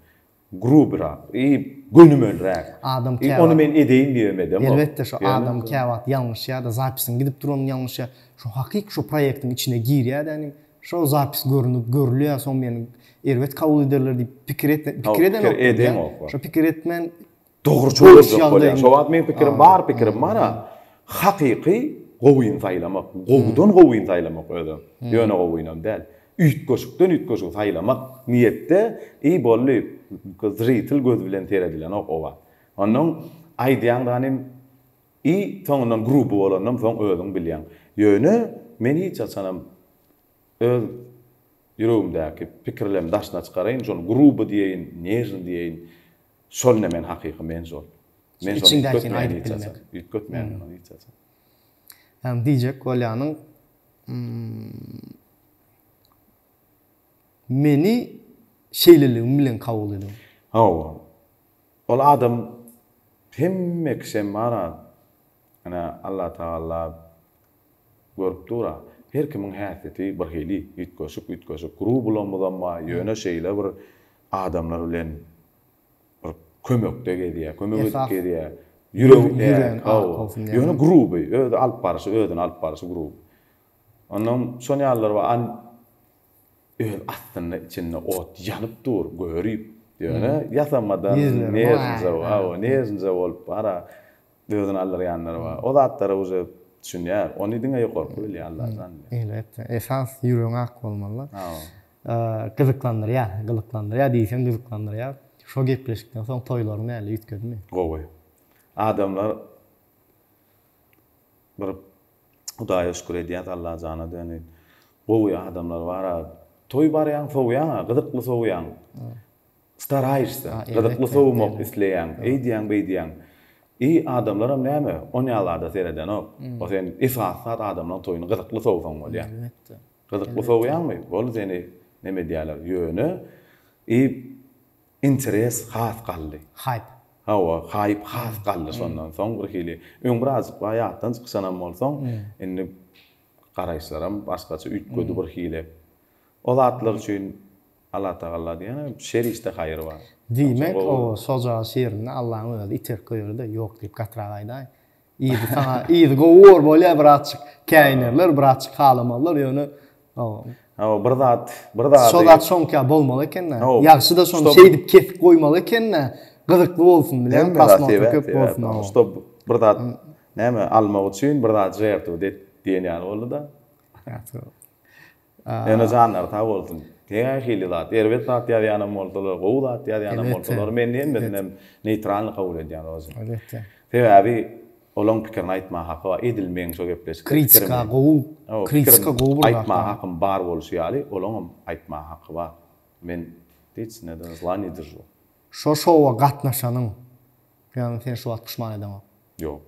Speaker 4: Grubyrak i gönümelräk.
Speaker 2: Adam
Speaker 4: käwagt. Ony men edeýin diýibem edemok.
Speaker 2: Elbetde şo adam käwagt ýalňyşýar-da, zapisiň gidip duranyny ýalňyşýar. Şo hakyky şo proýektiň içine girýär-dä inim. Şo zapis görünip, görülýär, soň meni erbet kabul ederler diýip pikir etme, pikir edenok.
Speaker 4: Pikir edenok.
Speaker 2: Şo pikir etmän
Speaker 4: Dogruçy boljak bolýar. Şo wagt meň pikirim bar pikirim bar-a. Hakyky gowyny saýlamak, gowudan gowyny saýlamak özem. Ýöne gowynam däl. Üýtgeşikden üýtgeşigi saýlamak niýetde i boldy zritel göz bilen seredilenok o wagt. Onnoň aýdýaň danym i soňundan gruby bolandan soň özüň bilýäň. Ýöne men hiç haçanam öz ýüregimdäki pikirlerimi daşyna çykaraýyn, şony gruby diýeýin, nežny diýeýin. Şol ne men hakyky men şol. Men şony
Speaker 2: Içiňdäkini
Speaker 4: üýtgetmeýän
Speaker 2: aýdyp
Speaker 4: hiç haçan.
Speaker 2: bilmek.
Speaker 4: Üýtgetmeýän men ony hiç haçan.
Speaker 2: Ýagny diýjek bolýanyň meni şeýleligim bilen kabul ediň.
Speaker 4: Hawa. Ol adam hemme kişem bar-a. Ine Allatagalla görüp dur-a. Her kimiň häsiýeti bir hili, üýtgeşik üýtgeşik. Grubulamyzam bar, ýöne şeýle bir adamlar bilen bir kömekde gezýär, kömek edip gezýär. Ýüregi päk, hawa. Ýöne gruby, özi alyp baryşy, özüni alyp baryşy gruby. Ondan şon ýalylar bar. An öz aslynda içinde ot ýanyp dur, görüp. Ýöne ýasamadan nerwnyja, hawa, nerwnyja bolup bar-a. Özüni aldyrýanlar bar. O zatlara uje düşünýär. Ony diňe ýokarky bilýär Allajan bilýär.
Speaker 2: Elbetde. Esas ýüregiň ak bolmaly.
Speaker 4: Hawa.
Speaker 2: Gyzyklandyrýar, gyzyklandyrýar diýseň gyzyklandyrýar. Şo gepleşikden soň toýlaryň näle üýtgedimi?
Speaker 4: Gowy. Adamlar bir Hudaýa şükür edýäs Allajana döneýin. Gowy adamlar bar-a. Toý barýaň sowýaň-a, gyzykly sowýaň. Staraýyşsa, gyzykly sowmak isleýäň, eýdýäň beýdýäň. I adamlaram näme, onýa zada seredenok. O sen esasy zat adamlaň toýuny gyzykly sowsaň bolýa.
Speaker 2: Elbetde.
Speaker 4: Gyzykly sowýaňmy, boldy seni neme edýäler. Ýöne i interes has galdy.
Speaker 2: Haýp.
Speaker 4: Hawa, haýp has galdy şondan soň bir hili. Öň birazjyk bar ýatdan çykyşanam bolsaň, indi garaýyşlaram başgaça üýtgedi bir hili. O zatlar üçin Allatagalla diýýän, şer işde haýyr bar.
Speaker 2: Diýmek, o şojagaz şirinde Allaň özi iterip goýberdi, ýok diýip gatyrak aýdaý. Yzy saňa, yzy gowy bor bolýar birazjyk käýinerler, birazjyk halamazlar, ýöne
Speaker 4: Hawa, bir zat, bir zady.
Speaker 2: Şo zat şoňka bolmaly eken-dä. Ýagşy-da şony şeýdip kesip goýmaly eken-dä, gyzykly bolsun bilen, prosmotr köp bolsun.
Speaker 4: Ştob bir zat näme almak üçin bir zat žertwat et diýen ýaly boldy-da. Ýöne janlary sag bolsun. Nähili zat, erbet zat ýazýanam bolsalar, gowy zat ýazýanam bolsalar, men hemmesinem neýtralny kabul edýän rozy.
Speaker 2: Elbetde.
Speaker 4: Sebäbi olaň pikirini aýtmaga haky bar. Edil meň şo gepleşikde pikirim.
Speaker 2: Kritika gowy, kritika gowy bir zat.
Speaker 4: Aýtmaga hakym bar bolşy ýaly, olaňam aýtmaga haky bar. Men hiç neden zla ne držu.
Speaker 2: Şo şowa gatnaşanyň, ýagny sen şu wagt puşman edeňok.
Speaker 4: Ýok.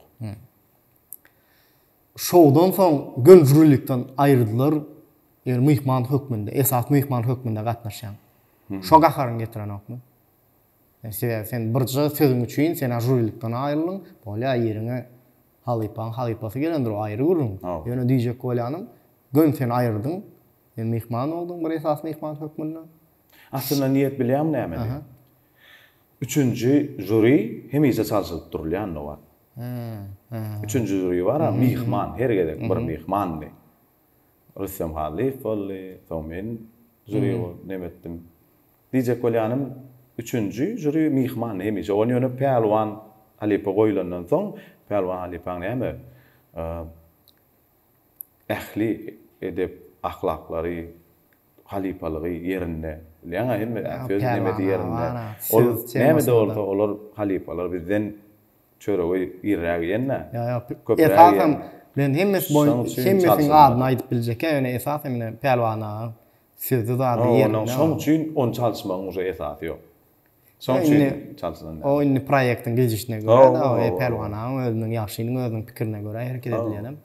Speaker 2: Şowdan soň göni žurilikden aýyrdylar, ýöne myhman hökmünde, esasy myhman hökmünde gatnaşýaň. Şo gaharyňy getirenokmy? Sebäbi sen birje sözüň üçin sen-ä žurilikden aýryldyň, bolýa ýeriňe halypaň halypasy gelendir o aýry gürrüň. Ýöne diýjek bolýanym, göni sen aýyrdyň, sen myhman bolduň bir esasy myhman hökmünde.
Speaker 4: Aslynda niýet bilýäňmi nämedi? Üçünji žuri hemişe çalşylyp durulýan Nobat. Üçünji žuri bar-a, myhman, her gezek bir myhmandy. Rüstem Hallyýew boldy, soň men žuri bolup neme etdim. Diýjek bolýanym, üçünji žuri myhmandy hemişe. Ony ýöne Pälwan halypa goýlandan soň, Pälwan halypaň näme, ähli edep-ahlaklary, halypalygy ýerinde. Bilýäň-ä hemme söz nemesi ýerinde. Ol näme-de bolsa olar halypalar bizden çöregi irräk iýen-dä.
Speaker 2: Ýa-ýa. Esasam. Men hemmesi boýun hemmesiniň adyny aýdyp biljek ýöne esas ine Pälwan aga sözi zady
Speaker 4: ýerinde. Şoň üçin ony çalyşmagyň uje esasy ýok. Şoň üçin çalşylan däl.
Speaker 2: O indi proýektiň gidişine görä-de, o Pälwan agaň özüniň, Ýagşynyň özüniň pikirine görä hereket edilýänem.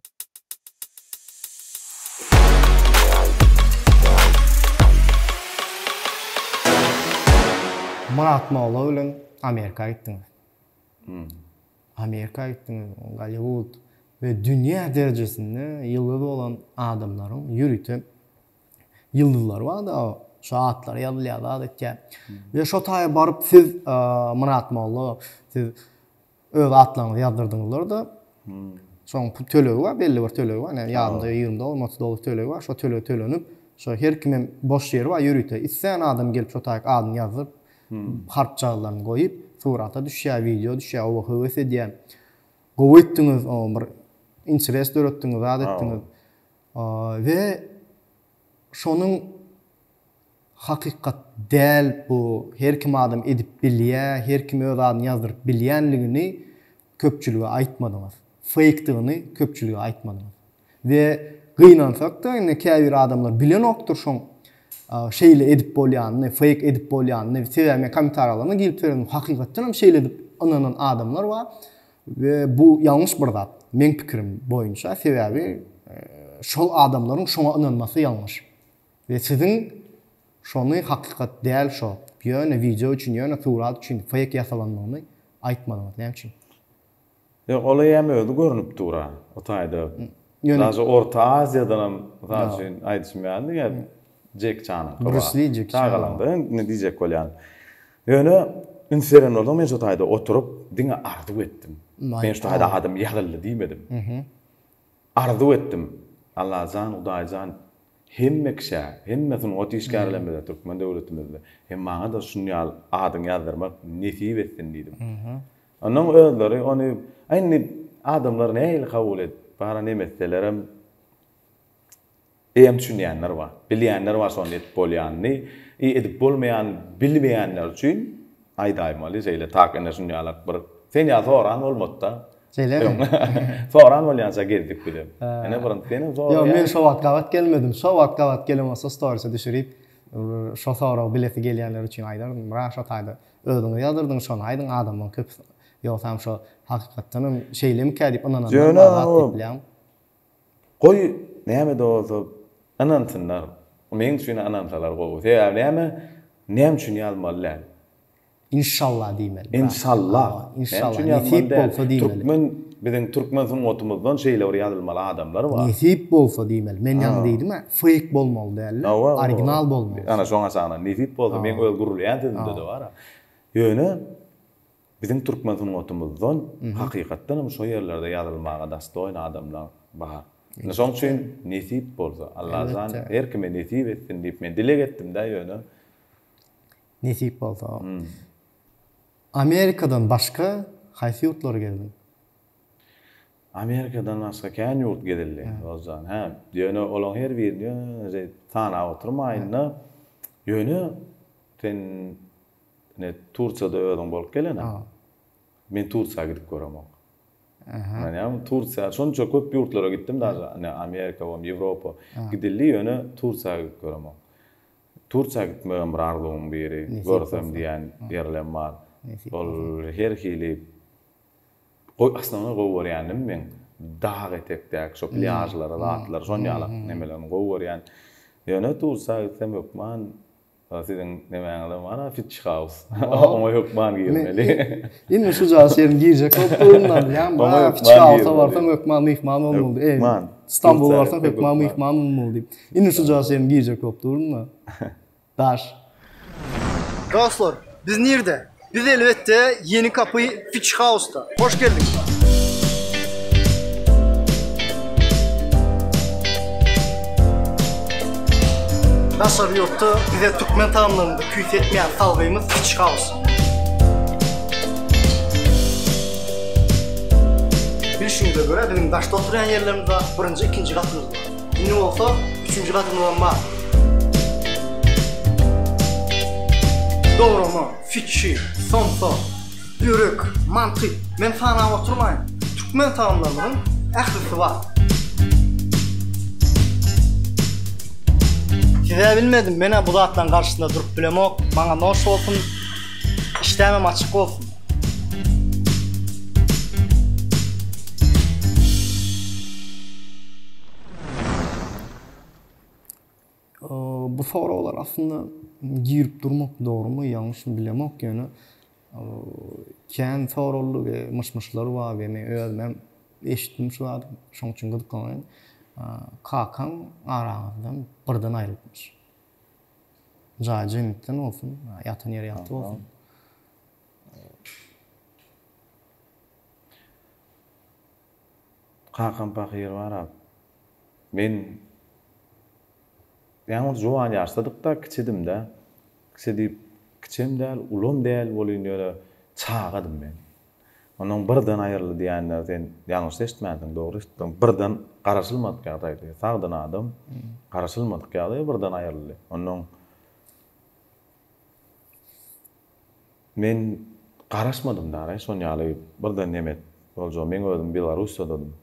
Speaker 2: Myrat molla bilen Amerika gitdiňiz. Amerika gitdiňiz, Golliwud we dünýä derejesinde ýyldyz bolan adamlaryň ýörite ýyldyzlary bar-da, şo atlary ýazylýar, zat etýär. We şo taýa baryp siz Myrat molla, siz öz atlaryňyzy ýazdyrdyňyzlar-da. Şoň pul tölegi bar, belli bir tölegi bar. Ine, ýadymda 20 dollar, 30 dollar tölegi bar. Şo töleg tölenip, şo her kimem boş ýeri bar ýörite. Islän adam gelip şo taýyk adyny ýazdyryp, harpjagazlaryny goýup, surata düşýär, wideo düşýär, oba höwes edýär. Gowy etdiňiz, o bir interes döretdiňiz, zat etdiňiz. We şonuň hakykat däl bu her kim adam edip bilýä, her kim öz adyny ýazdyryp bilýänligini köpçülige aýtmadyňyz. Feýkdygyny köpçülige aýtmadyňyz. We gynansakda indi käbir adamlar bilenokdyr şoň şeýle edip bolýanyny, feýk edip bolýanyny. Sebäbi men kommentariýalaryna girip seretdim, hakykatdan hem şeýle edip ynanan adamlar bar. We bu ýalňyş bir zat meň pikirim boýunça, sebäbi şol adamlaryň şoňa ynanmasy ýalňyş. We siziň şony hakykat däl şo, ýöne wideo üçin, ýöne surat üçin feýk ýasalandygyny aýtmadyňyz näme üçin?
Speaker 4: Ýok ol eýýäm özi görnüp dur-a o taýda. Daže Orta Aziýadanam mysal üçin aýdyşym ýaly diňe Jek Çanyňky bar.
Speaker 2: Brus Li Jek Çan.
Speaker 4: Çagalaňda indi diýjek bolýan. Ýöne üns beren bolsaň men şo taýda oturyp diňe arzuw etdim. Men şo taýda adym ýazyldy diýmedim. Arzuw etdim. Allajan Hudaýjan hemme kişä, hemme sungat işgärlerimize türkmen döwletimizde hem maňa-da şun ýaly adyňy ýazdyrmak nesip etsin diýdim. Onnoň özleri ony a indi adamlar nähili kabul edip bara neme etselerem Eýýäm düşünýänler bar. Bilýänler bar şony edip bolýanyny. I edip bolmaýanyny bilmeýänler üçin aýdaýmaly şeýle tak ine şun ýalak bir sen ýaly soran bolmady-da.
Speaker 2: Şeýlemi?
Speaker 4: Soran bolýança gezdik bizem. Ine bir senem
Speaker 2: soraýaň. Ýok men şo wagt gabat gelmedim. Şo wagt gabat gelen bolsa storiese düşürip şo soragy bilesi gelýänler üçin aýdardym. Bra şo taýda özüňiz ýazdyrdyň şony aýdyň adamlaryň köpüsi ýogsam şo hakykatdanam şeýlemikä diýip ynananlar bar zat diýip bilýäňmi?
Speaker 4: Goý, näme-de bolsa, ynansynlar. Meň üçin ynansalar gowy. Sebäbi näme? Näme üçin ýazmaly däl?
Speaker 2: Inşallah diýmeli.
Speaker 4: Inşallah.
Speaker 2: Inşallah. Nesip bolsa diýmeli.
Speaker 4: Türkmen, biziň türkmen sungatymyzdan şeýle bir ýazylmaly adamlar bar.
Speaker 2: Nesip bolsa diýmeli. Men ýaňy diýdim-ä, feýk bolmaly däl-de, original bolmaly.
Speaker 4: Ana şoň aşagynda nesip bolsa meň öz gürleýän sözümde-de bar-a. Ýöne Biziň türkmen sungatymyzdan hakykatdan hem şo ýerlerde ýazylmaga dostoýny adamlar bar. Indi şoň üçin nesip bolsa, Allajan her kime nesip etsin diýip men dileg etdim-dä ýöne.
Speaker 2: Nesip bolsa. Amerikadan başga haýsy ýurtlary gezdiň?
Speaker 4: Amerikadan başga kän ýurt gezildi, Dosjan. Hä, ýöne olaň her birini ýöne sanap oturmaýyn-da. Ýöne sen Ine Tursiýada özüň bolup gelene. Men Tursiýa gidip göremok. Ynanýaňmy Tursiýa şonça köp ýurtlara gitdim daže ine Amerika bolsun Ýewropa gidildi ýöne Tursiýa gidip göremok. Tursiýa gitmegem bir arzuwymyň biri görsem diýen ýerlem bar. Ol her hili goý aslynda gowy görýändim men dag etekdäki şo plýažlary zatlary şon ýalak nemelerini gowy görýän. Ýöne Tursiýa gitsem hökman Siziň nemäňizem bar-a Fitch House. Oňa hökman girmeli.
Speaker 2: Indi şu jaý sen girjek bolup durun-da bilýän. Oňa Fitch House-a barsaň hökman myhman bolmaly. Hökman. Stambula barsaň hökman myhman bolmaly diýip. Indi şu jaý sen girjek bolup durun-da. Daş.
Speaker 5: Dostlar, biz nirde? Biz elbetde Ýeni Kapy Fitch House-da. Hoş geldiň! Daşary ýurtda bize türkmen tagamlarynda küýsetmeýän salgymyz Fitch House. Bilşiňize görä biziň daşda oturýan ýerlerimiz bar, birinji, ikinji gatymyz bar. Indi bolsa üçünji gatymyzam bar. Dograma, fiçi, somsa, börek, manty, men sanap oturmaýyn. Türkmen tagamlarymyzyň. Ählisi bar. Size bilmedim, men-ä bu zatlaryň garşysynda durup bilemok. Maňa noş bolsun, işdämem açyk bolsun.
Speaker 2: Bu soraglar aslynda girip durmak dogrumy, ýalňyşmy bilemok, ýöne kän soraldy we myş-myşlar bar we men özümem eşitdim şu zady, şoň üçin gyzyklanýan. Kakaň araňyzdan birden aýrylypmyş. Jaýy jennetden bolsun, ýatan ýeri ýagty bolsun.
Speaker 4: Kakam pahyr bar-a. Men ýaňy bir juwan ýaşdadyk-da, kiçidim-dä. Kiçi diýip, kiçem däl, ulam däl welin ýöne çagadym men. Onnoň birden aýryldy diýenleri sen ýalňyş eşitmänsiň, dogry eşitdiň. Birden garaşylmadyk ýagdaýdy. Sagdyn adam garaşylmadyk ýagdaýda birden aýryldy. Onnoň Men garaşmadym daraý şon ýaly birden nemet boljagy. Meň özüm Belarussiýadadym.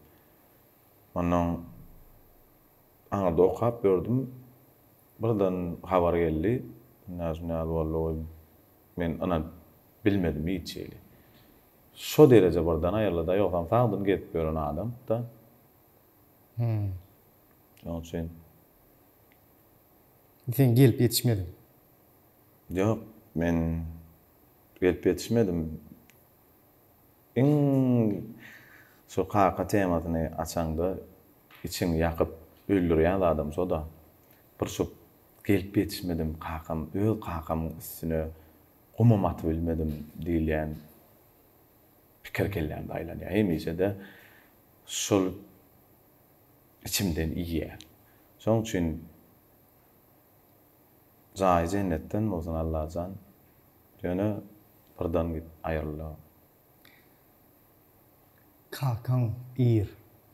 Speaker 4: Onnoň aňyrda okap ýördüm. Birden habar geldi. Ynha şun ýaly boldy. Men ynanyp bilmedim hiç hili. Şo dereje birden aýryldy-da, ýogsam sagdyn gezip ýören adamdy-da. Şonuň üçin.
Speaker 2: Sen gelip ýetişmediň.
Speaker 4: Ýok, men gelip ýetişmedim. Iň şu kaka temasyny açaňda içiňi ýakyp öldürýän zadam şo-da. Bir şu gelip ýetişmedim, kakam, öz kakamyň üstüne gumam atybilmedim diýilýän pikir kellämde aýlanýar. Hemişe-de şol içimden iýýär. Şonuň üçin Jaýy jennetden bolsun Allajan. Ýöne birden git aýryldy.
Speaker 2: Kakaň ir,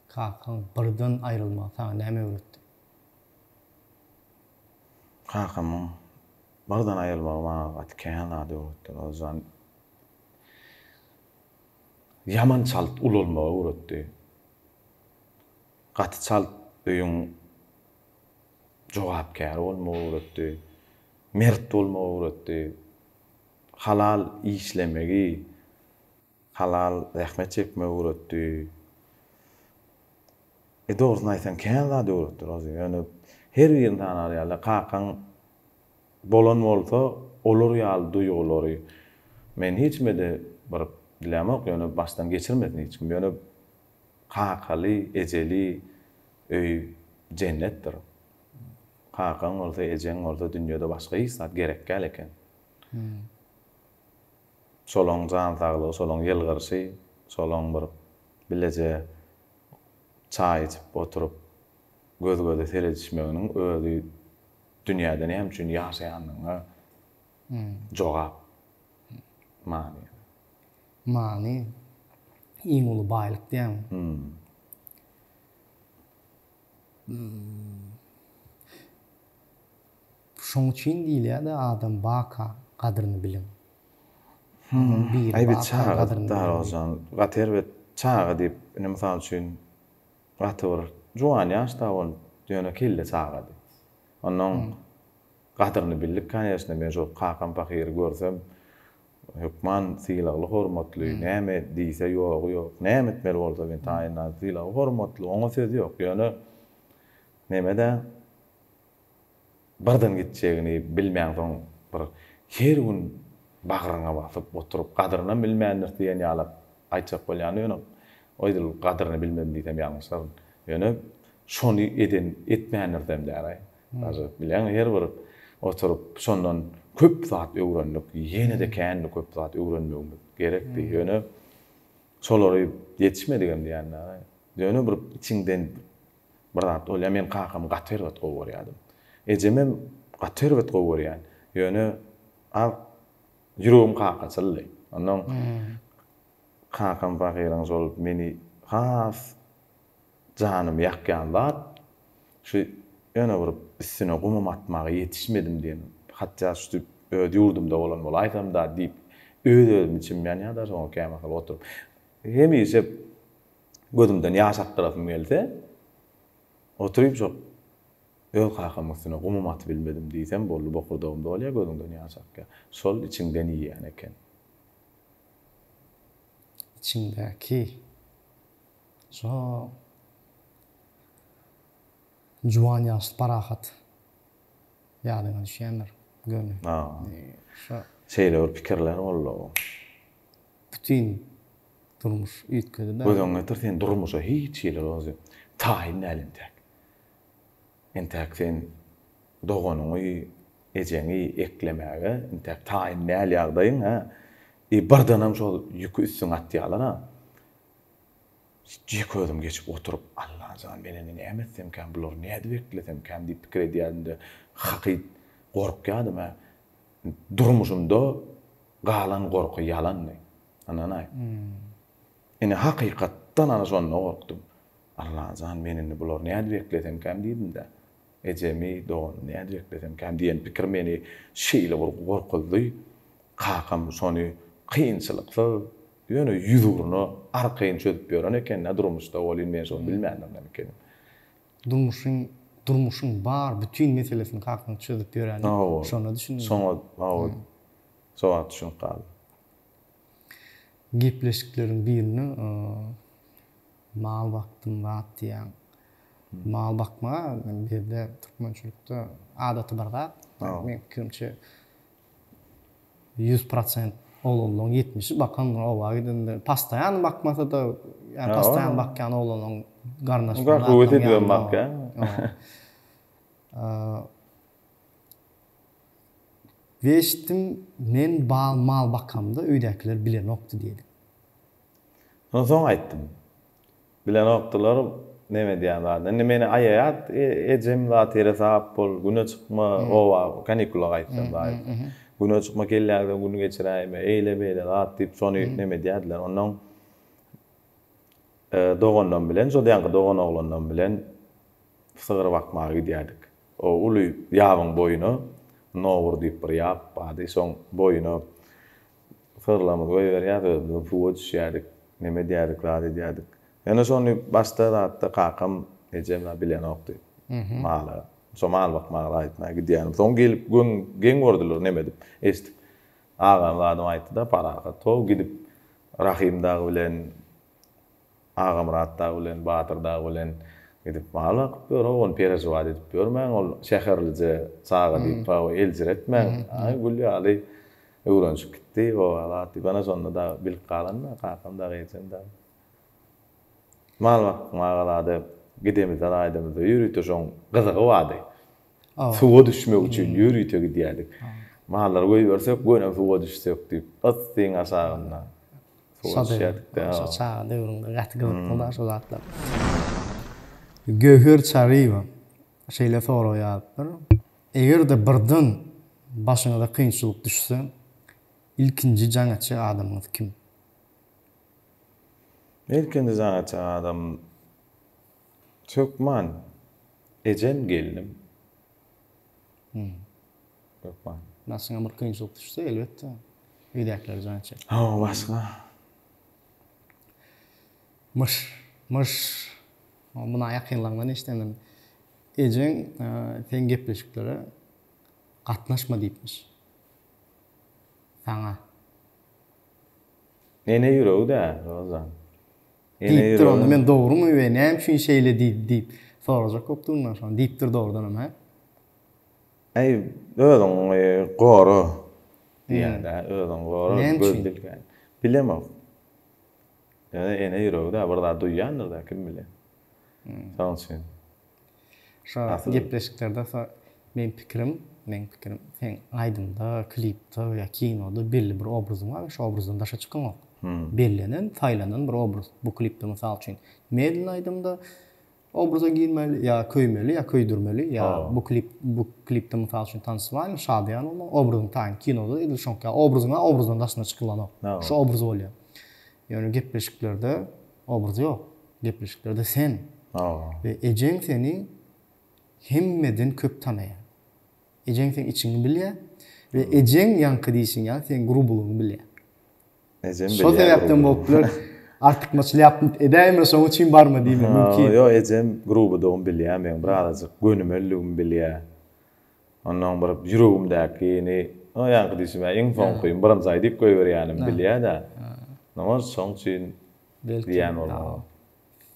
Speaker 2: kakaň birden aýrylmagy saňa näme öwretdi?
Speaker 4: Kakamyň birden aýrylmagy maňa gaty kän zat öwretdi Rozyjan. Ýaman çalt ulalmagy öwretdi. Gaty çalt öýüň jogapkär bolmagy öwretdi, mert bolmagy öwretdi, halal işlemegi, halal zähmet çekmegi öwretdi. E, dogrusyny aýtsaň, kän zat öwretdi Rozy. Ýöne her birini tanar ýaly, kakaň bolan bolsa, olar ýaly duýgulary men hiç kime-de bir dilämok, ýöne başdan geçirmesin hiç kim. Ýöne kakaly, ejeli Öý jennetdir. Kakaň bolsa, ejeň bolsa dünýede başga hiç zat gerek däl eken. Şolaň jan saglygy, şolaň ýylgyryşy, şolaň bir bileje çaý içip oturyp göz-göze seredişmeginiň özi dünýäde näme üçin ýaşaýandygyňa jogap. Many.
Speaker 2: Many iň uly baýlyk diýýäňmi? Şoň üçin diýilýär-de adam baka gadryny biliň. Biri
Speaker 4: Aý biz
Speaker 2: baka
Speaker 4: çaga
Speaker 2: gadryny biliň diýip.
Speaker 4: Darogjan gaty erbet çaga diýip indi mysal üçin gaty bir juwan ýaşda bolup ýöne kelle çagady. Onnoň gadryny bildik koneşne men şo kakam pahyry görsem Hökman sylagly hormatly, näme diýse ýogy ýok, näme etmeli bolsa men taýynda sylagly hormatly, oňa söz ýok. Ýöne neme-dä birden gitjegini bilmäňsoň bir her gün bagryňa basyp oturyp gadrynam bilmändiris diýen ýalak aýtjak bolýan ýöne edil gadryny bilmedim diýsem ýalňyşaryn. Ýöne şony eden etmändirisem däl-aý. Daže bilýäňmi her bir oturyp şondan köp zat öwrendik, ýene-de kände köp zat öwrenmegimiz gerekdi. Ýöne şolary ýetişmedigem diýende, ýöne bir içiňden bir zat bolýar. Men kakamy gaty erbet gowy görýärdim. Ejemem gaty erbet gowy görýän. Ýöne az ýüregim kakaçyldy. Ondan kakam pahyryň şol meni has Janymy ýakýan zat, şu ýöne bir üstüne gumam atmaga ýetişmedim diýen, hatda şu öz ýurdumda bolan bolaýsam-da diýip, öz-özüm içim ýanýar-da şoňa kämahal oturyp. Hemişe Gözümden ýaş akdyrasym gelse, oturyp şo öz kakamyň üstüne gumum atybilmedim diýsem boldy, bokurdagym dolýar, gözüňden ýaş akýar. Şol içiňden iýýän eken.
Speaker 2: Içiňdäki şo juwan ýaşly parahat ýadyňa düşýändir göni.
Speaker 4: Şo. Şeýle bir pikirler boldy.
Speaker 2: Bütin durmuş üýtgedi-dä.
Speaker 4: Göz öňüňe getir, sen durmuşa hiç hili rozy taýyn däl entäk. Entäk sen doganyňy, ejeňi eklemäge entäk taýyn däl ýagdaýyň, hä? I birdenem şol ýüki üstüňe atýarlar-a. Ýeke özüm geçip oturyp, Allajan, men indi näme etsemkäm, bulary nädip eklesemkäm diýip pikir edýärdim-de, hakyt gorkýardym, hä. Durmuşymda galan gorky ýalandy. Ynanaý. Ine hakykatdan ana şonda gorkdum. Allajan men indi bulary nädip eklesemkäm diýdim-de. Ejemi, doganymy nädip eklesemkäm diýen pikir meni şeýle bir gorkuzdy. Kakam şony kynçylyksyz, ýöne ýüzugruna arkaýyn çözüp ýören eken-dä durmuşda welin men şony bilmändirinem ekenim.
Speaker 2: Durmuşyň durmuşyň bar bütin meselesini kakaň çözüp ýöräni şonda düşündiň.
Speaker 4: Şoňa hawa şo wagt düşünip galdym.
Speaker 2: Gepleşikleriň birinde mal bakdym zat diýýäň. Mal bakma bizde türkmençilikde adaty bir zat. Meň pikirimçe 100% oglanlaryň ýetmişi bakandyr oba gidende. Postoýan bakmasa-da, ýa postoýan bakýan oglanlaryň garyndaşlarynyň
Speaker 4: Höwes edibem bakýar.
Speaker 2: We eşitdim, men bal mal bakamda öýdäkiler bilenokdy diýdi.
Speaker 4: Ondan soň aýtdym. Bilenokdylar neme diýen zadyny. Indi meni aýaýat ejem zat seresap bol, güne çykma, oba kanikula gaýtsam zaýy. Güne çykma kelläňden gün geçiräýme, eýle-beýle zat diýip şony neme edýärdiler. Ondan doganlam bilen, şol ýaňky dogan oglanlam bilen sygyr bakmaga gidýärdik. O uly ýabyň boýuna Nowur diýip bir ýap bardy. Şoň boýuna Sygyrlarymyzy goýberýäs, özümizem suwa düşýärdik, neme edýärdik, zat edýärdik. Ýöne şony başda zatda kakam, ejem zat bilenokdy. Mala, şo mal bakmaga zat etmäge gidýänim. Soň gelip göň, geň gördüler neme edip, eşidip. Agam zadym aýtdy-da, Parahat, how gidip Rahym dagy bilen Agamyrat dagy bilen, Batyr dagy bilen gidip mal bakyp ýör, ony perežiwat edip ýörmäň, ol şäherlije çaga diýip hawa eljiretmäň, aý gül ýaly öwrenişip gitdi, oba zat diýip, ana şonda dagy bilip galanda kakam dagy, ejem dagy. Mal bakmaga zada gidemizde gaýdamyzda ýörite şoň gyzygy bardy. Suwa düşmek üçin ýörite gidýärdik. Mallary goýbersek, gönem suwa düşsek diýip, yssyň aşagynda suwa düşýärdik-de.
Speaker 2: Şo çaga döwrüňde gaty gyzykly da şo zatlar. Göwher Çaryýewa şeýle sorag ýazypdyr, Eger-de birden başyňyza kynçylyk düşse, ilkinji jaň etjek adamyňyz kim?
Speaker 4: Ilkinji jaň etjek adam hökman Ejem gelnim. Hökman.
Speaker 2: Başyňa bir kynçylyk düşse elbetde öýdäkiler jaň etjek.
Speaker 4: Hawa başga.
Speaker 2: Myş. Myş. Muna ýakynlaryňdan eşidendim. Ejeň seň gepleşiklere gatnaşma diýipmiş. Saňa.
Speaker 4: Ene ýüregi-dä, Rozan.
Speaker 2: Diýipdir onda men dogrumy we näme üçin şeýle diýdi diýip sorajak bolup durun men şony diýipdir dogrudanam hä.
Speaker 4: Äý özüňi gora diýýän-dä özüňi gora göz dilgän. Bilemok. Ýöne ene ýüregi-dä bir zat duýýandyr-da kim bilýär. Şonuň üçin.
Speaker 2: Şo gepleşiklerde şo meň pikirim, meň pikirim seň aýdymda, klipde ýa kinoda belli bir obrazyň bar we şo obrazdan daşa çykyňok. Bellenen, saýlanan bir obraz. Bu klipde mysal üçin Medlin aýdymda obraza girmeli ýa köýmeli ýa köýdürmeli ýa bu klip bu klipde mysal üçin tansowalny, şadyýan bolmaly, obrazyň taýyn. Kinoda edil şoňky ýaly obrazyň bar, obrazdan daşyna çykylanok. Şo obraz bolýar. Ýöne gepleşiklerde obraz ýok. Gepleşiklerde sen. We ejeň seni hemmeden köp tanaýar. Ejeň seň içiňi bilýär we ejeň ýaňky diýşiň ýaly seň grubulygyňy bilýär.
Speaker 4: Ejem bilýär.
Speaker 2: Şol sebäpden bolup biler. Artykmaç lyapnyt edäýme şoň üçin barma diýme mümkin.
Speaker 4: Ýok ejem grubydygym bilýär meň birazajyk gönümelligimi bilýär. Onnoň bir ýüregimdäkini o ýaňky diýşim ýaly iň soňkyny birinji aýdyp goýberýänimi bilýär-de. Oňa şoň üçin diýýän bolmaly.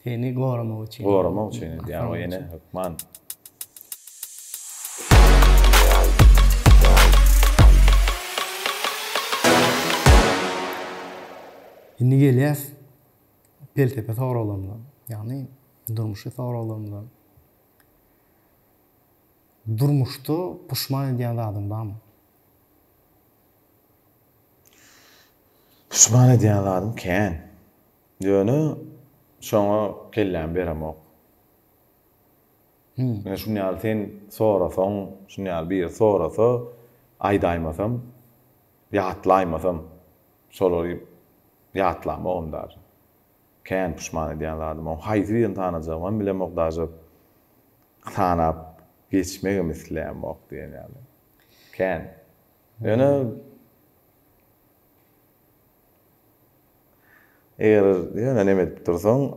Speaker 2: Seni goramak üçin.
Speaker 4: Goramak üçin edýär o ene hökman.
Speaker 2: Indi gelýäs pelsepe soraglarymyza, ýagny durmuşy soraglarymyza. Durmuşda puşman edýän zadyň barmy?
Speaker 4: Puşman edýän zadym kän. Ýöne şoňa kellämi beremok. Ine şuny ýaly sen sorasaň, şuny ýaly biri sorasa, aýdaýmasam, ýatlaýmasam, şolary ýatlamogam daže. Kän puşman edýän zadym. Oň haýsy birini sanajagymam bilemok daže. Sanap geçmegem islämok diýen ýaly. Kän. Ýöne Eger ýöne neme edip dursaň,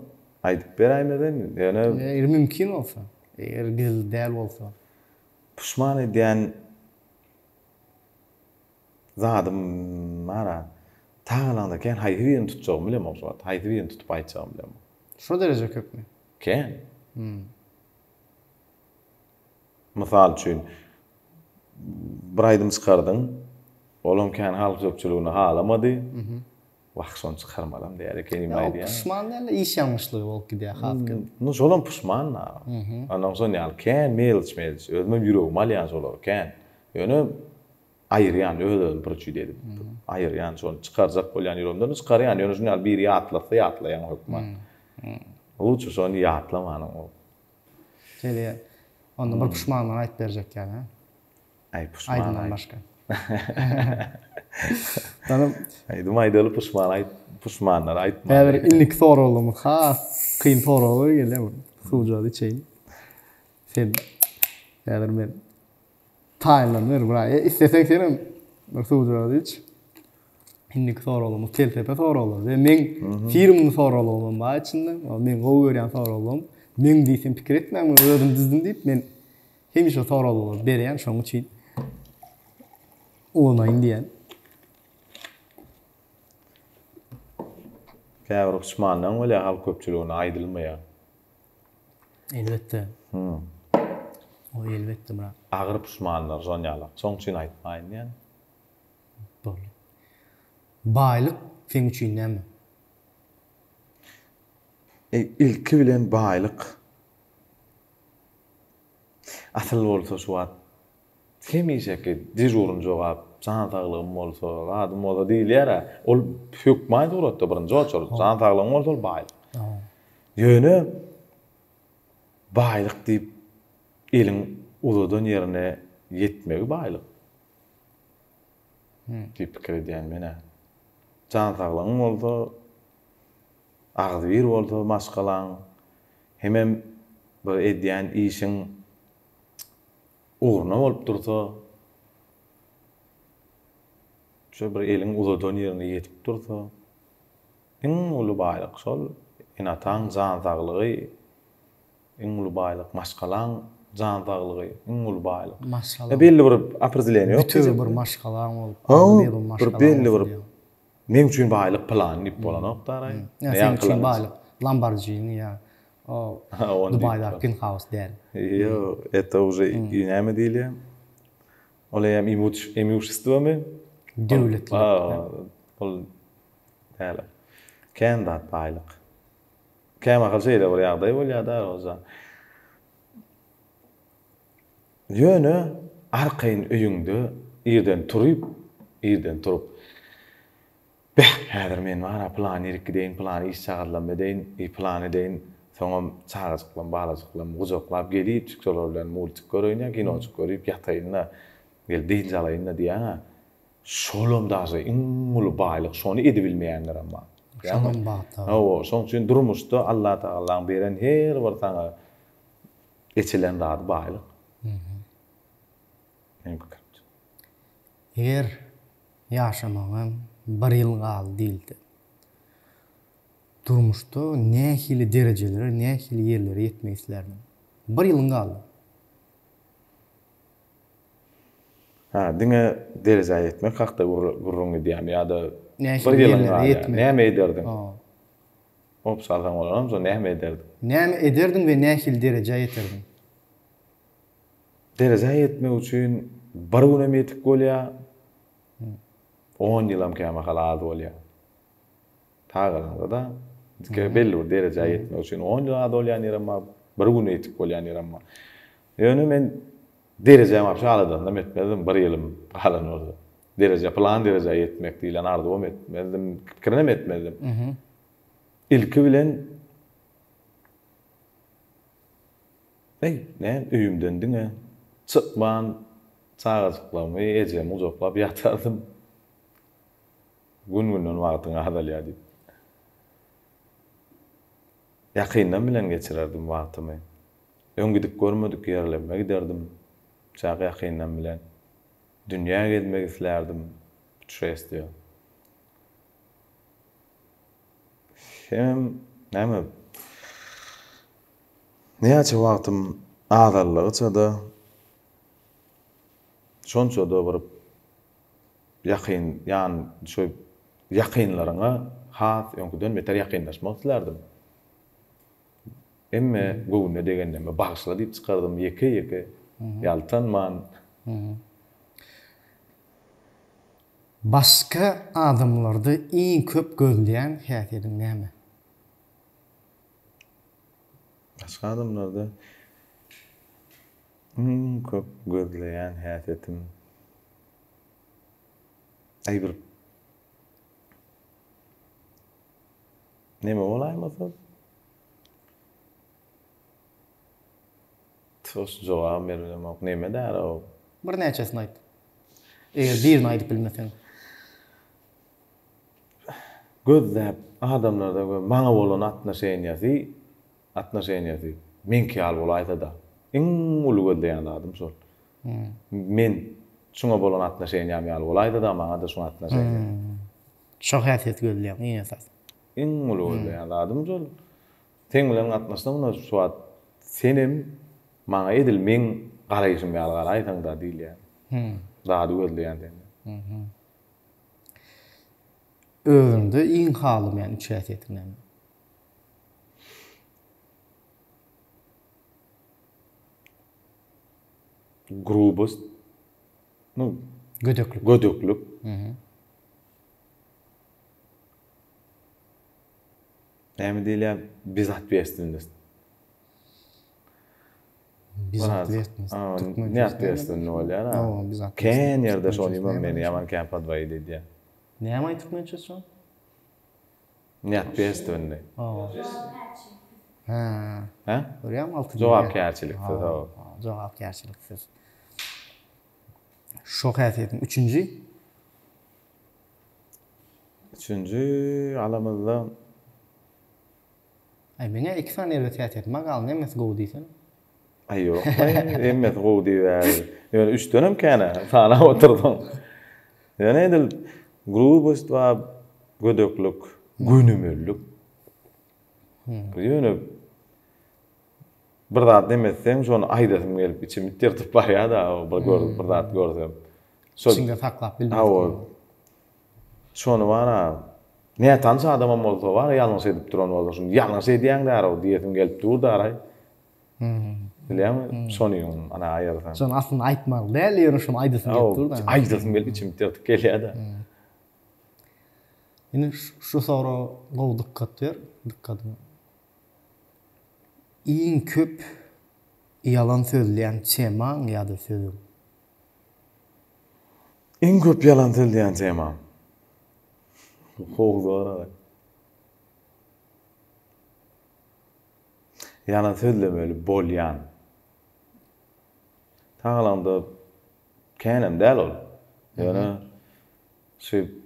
Speaker 4: aýdyp beräýmezem, ýöne.
Speaker 2: Eger mümkin bolsa, eger gizli däl bolsa.
Speaker 4: Puşman edýän zadym bar-a. Tagalaňda kän haýsy birini tutjagymy bilemok şu wagt. Haýsy birini tutup aýtjagymy bilemok.
Speaker 2: Şo dereje köpmi?
Speaker 4: Kän. Mysal üçin, bir aýdym çykardyň, olam kän halk köpçüligini halamady. Wah, şony çykarmalam däl ekenim aýdýan.
Speaker 2: Ýok, puşman däl-de, iş ýalňyşlygy bolup gidýär has köp.
Speaker 4: Nu, şolam puşman-da. Ondan soň ýaly kän melç-melç, özümem ýüregime alýan şolary kän. Ýöne aýyrýan, öz-özümi pürçüt edip aýyrýan, şony çykarjak bolýan ýüregimden, çykarýan, ýöne şuny ýaly biri ýatlatsa ýatlaýan hökman. Lutçy şony ýatlamanyň gowy.
Speaker 2: Şeýle onda bir puşmanlygyny aýdyp berjek ýaly, hä?
Speaker 4: Aý, puşman
Speaker 2: Aýdymdan başga.
Speaker 4: Aýdym aýdaly puşman aýt, puşmanlary aýtmaly.
Speaker 2: Häzir indiki soraglarymyz has kyn soraglar gelýär. Suwjady içeýin. Sen häzir men taýynlanyber bir aý. Isleseň senem bir suwjady iç. Indiki soraglarymyz pelsepe soraglary we meň firmyň soraglygym bar içinde. Meň gowy görýän soraglygym. Meň diýsem pikir etmäň, men özüm düzdüm diýip men hemişe soraglary berýän, şonuň üçin ulanaýyn diýen.
Speaker 4: Käbir puşmandan bolýar halk köpçüligine aýdylmaýar.
Speaker 2: Elbetde. O elbetde brat.
Speaker 4: Agyr puşmanlar şon ýalak. Şoň üçin aýtmaýyn diýen.
Speaker 2: Boldy. Baýlyk seň üçin näme?
Speaker 4: Ilki bilen baýlyk asyl bolsa şu wagt hemişeki dežurny jogap jan saglygym bolsa, zadym bolsa diýilýär-ä. Ol hökman suratda birinji oçurda jan saglygyň bolsa ol baýlyk. Ýöne baýlyk diýip eliň uzadan ýerine ýetmegi baýlyk. Diýip pikir edýän men-ä. Jan saglygyň bolsa, agzybir bolsa maşgalaň, hemem bir edýän işiň ugruna bolup dursa, şo bir eliň uzadan ýerine ýetip dursa, iň uly baýlyk şol, ene-ataň jan saglygy, Iň uly baýlyk maşgalaň jan saglygy iň uly baýlyk.
Speaker 2: Maşgala.
Speaker 4: Belli bir opredeleniýe ýok.
Speaker 2: Bütewi bir maşgalaň bolup, agzybir bir maşgalaň
Speaker 4: Bir belli bir meň üçin baýlyk pylany diýip bolanok daraý.
Speaker 2: Ýa seň üçin baýlyk Lamborghini ýa o Dubaýdaky penthouse däl.
Speaker 4: Ýok, это уже näme diýilýär? Ol eýýäm imuş-imushestwomy?
Speaker 2: Döwletlilik.
Speaker 4: Ol däl. Kän zat baýlyk. Kämahal şeýle bir ýagdaý bolýar-da, Roza. Ýöne arkaýyn öýüňde irden turyp, irden turup, Beh, häzir men bar-a pylany ýerik gideýin, pylany işjagazlamy edeýin, i pylany edeýin, soňam çagajyklam, balajyklam gujaklap gelipjik şolar bilen multik göreýin ýa kinojyk görüp ýataýyn-da, gelip dynç alaýyn-da diýýäň-ä. Şolam daže iň uly baýlyk şony edibilmeýänlerem bar.
Speaker 2: Şolam bagt
Speaker 4: abi. Hawa, şoň üçin durmuşda Allatagalaň beren her bir saňa eçilen zady baýlyk. Meniň pikirimçe.
Speaker 2: Eger ýaşamagyňam bir ýyl galdy diýilse. Durmuşda nähili derejelere, nähili ýerlere ýetmek islärdiň? Bir ýylyň galdy.
Speaker 4: Hä, diňe derejä ýetmek hakda gürrüň gidýärmi ýa-da
Speaker 2: bir ýylyň galýar,
Speaker 4: näme ederdiň? Hop salsaň bolanam şo näme ederdiň?
Speaker 2: Näme ederdiň we nähili derejä ýeterdiň?
Speaker 4: Derejä ýetmek üçin bir günem ýetik bolýar, on ýylam kämahal az bolýar. Tagalaňda-da belli bir derejä ýetmek üçin on ýyl az bolýan ýerem bar, bir güne ýetik bolýan ýerem bar. Ýöne men derejäm wapşe aladasynam etmezdim, bir ýylym galan bolsa. Dereje, pylan derejä ýetmek diýlen arzuwam etmezdim, pikirinem etmezdim. Ilki bilen Eý, näme öýümden diňe çykman çagajyklarymy, ejemi gujaklap ýatardym. Gün-günden wagtyň azalýar diýip. Ýakyndan bilen geçirerdim wagtymy. Öň gidip görmedik ýerlerime giderdim. Çak ýakyndan bilen. Dünýä gezmek islärdim. Putuşestwiýa. Hemem näme näçe wagtym azaldygyça-da şonça-da bir ýakyn ýan şu ýakynlaryňa has öňküden beter ýakynlaşmak islärdim. Hemme göwnüne degenlerime bagyşla diýip çykardym ýeke-ýeke ýaltanman.
Speaker 2: Başga adamlarda iň köp gözleýän häsiýetiň näme?
Speaker 4: Başga adamlarda iň köp gözleýän häsiýetim aý bir neme bolaýmasa Toş jogabam berip bilemok. Neme däl o?
Speaker 2: Birnäçesini aýt. Eger birini aýdyp bilmeseň.
Speaker 4: Gözläp adamlarda we maňa bolan atnoşeniýasy atnoşeniýasy meňki ýaly bolaýsada. Iň uly gözleýän zadym şol. Men şuňa bolan atnoşeniýam ýaly bolaýsada maňada şuň atnoşeniýa.
Speaker 2: Şo häsiýeti gözleýäň iň esasy.
Speaker 4: Iň uly gözleýän zadym şol. Seň bilen gatnaşsam da şu wagt senem maňa edil meň garaýşym ýaly garaýsaňda diýilýän zady gözleýän senden.
Speaker 2: Özüňde iň halamaýan üç häsiýetiň näme?
Speaker 4: Grubost. Nu,
Speaker 2: gödeklik.
Speaker 4: Gödeklik. Näme diýilýär? Bezotwestwennost.
Speaker 2: Bezotwestwennost.
Speaker 4: Ne otwestwenny bolýar ha? Kän ýerde şony hem meni ýaman kän podwoid edýär.
Speaker 2: Näme aý türkmençesi şoň?
Speaker 4: Ne otwestwenny.
Speaker 2: Hä.
Speaker 4: Hä?
Speaker 2: Görýäňmi Altyn?
Speaker 4: Jogapkärçiliksiz.
Speaker 2: Jogapkärçiliksiz. Şo häsiýetiň üçünji?
Speaker 4: Üçünji alamyzda.
Speaker 2: Aý meňä iki sany erbet häsiýetim bar galan hemmesi gowy diýsene.
Speaker 4: Aý ýok hemmesi gowy diýibäri. Ýöne üçdenem känä sanap otursaň. Ýöne edil grubost bar, gödeklik, gönümellik. Ýöne bir zat neme etseň şony aýdasym gelip içim it ýyrtyp barýar-da bir gör bir zat görsem.
Speaker 2: Şol Içiňde saklap bilmezlik.
Speaker 4: Hawa. Şony bar-a nätanyş adamam bolsa bar ýalňyş edip duran bolsa şuny ýalňyş edýäň därow diýesim gelip dur daraý. Bilýäňmi? Şony ana aýyrsaň.
Speaker 2: Şony aslynda aýtmaly däl ýöne şony aýdasym gelip dur da.
Speaker 4: Aýdasym gelip içim it ýyrtyp gelýär-de.
Speaker 2: Indi şu soraga gowy dykgat ber, dykgadyňy. Iň köp ýalan sözleýän temaň ýa-da sözüň?
Speaker 4: Iň köp ýalan sözleýän temam. Gowy sorag. Ýalan sözlemeli bolýan. Tagalaňda känem däl ol. Ýöne şu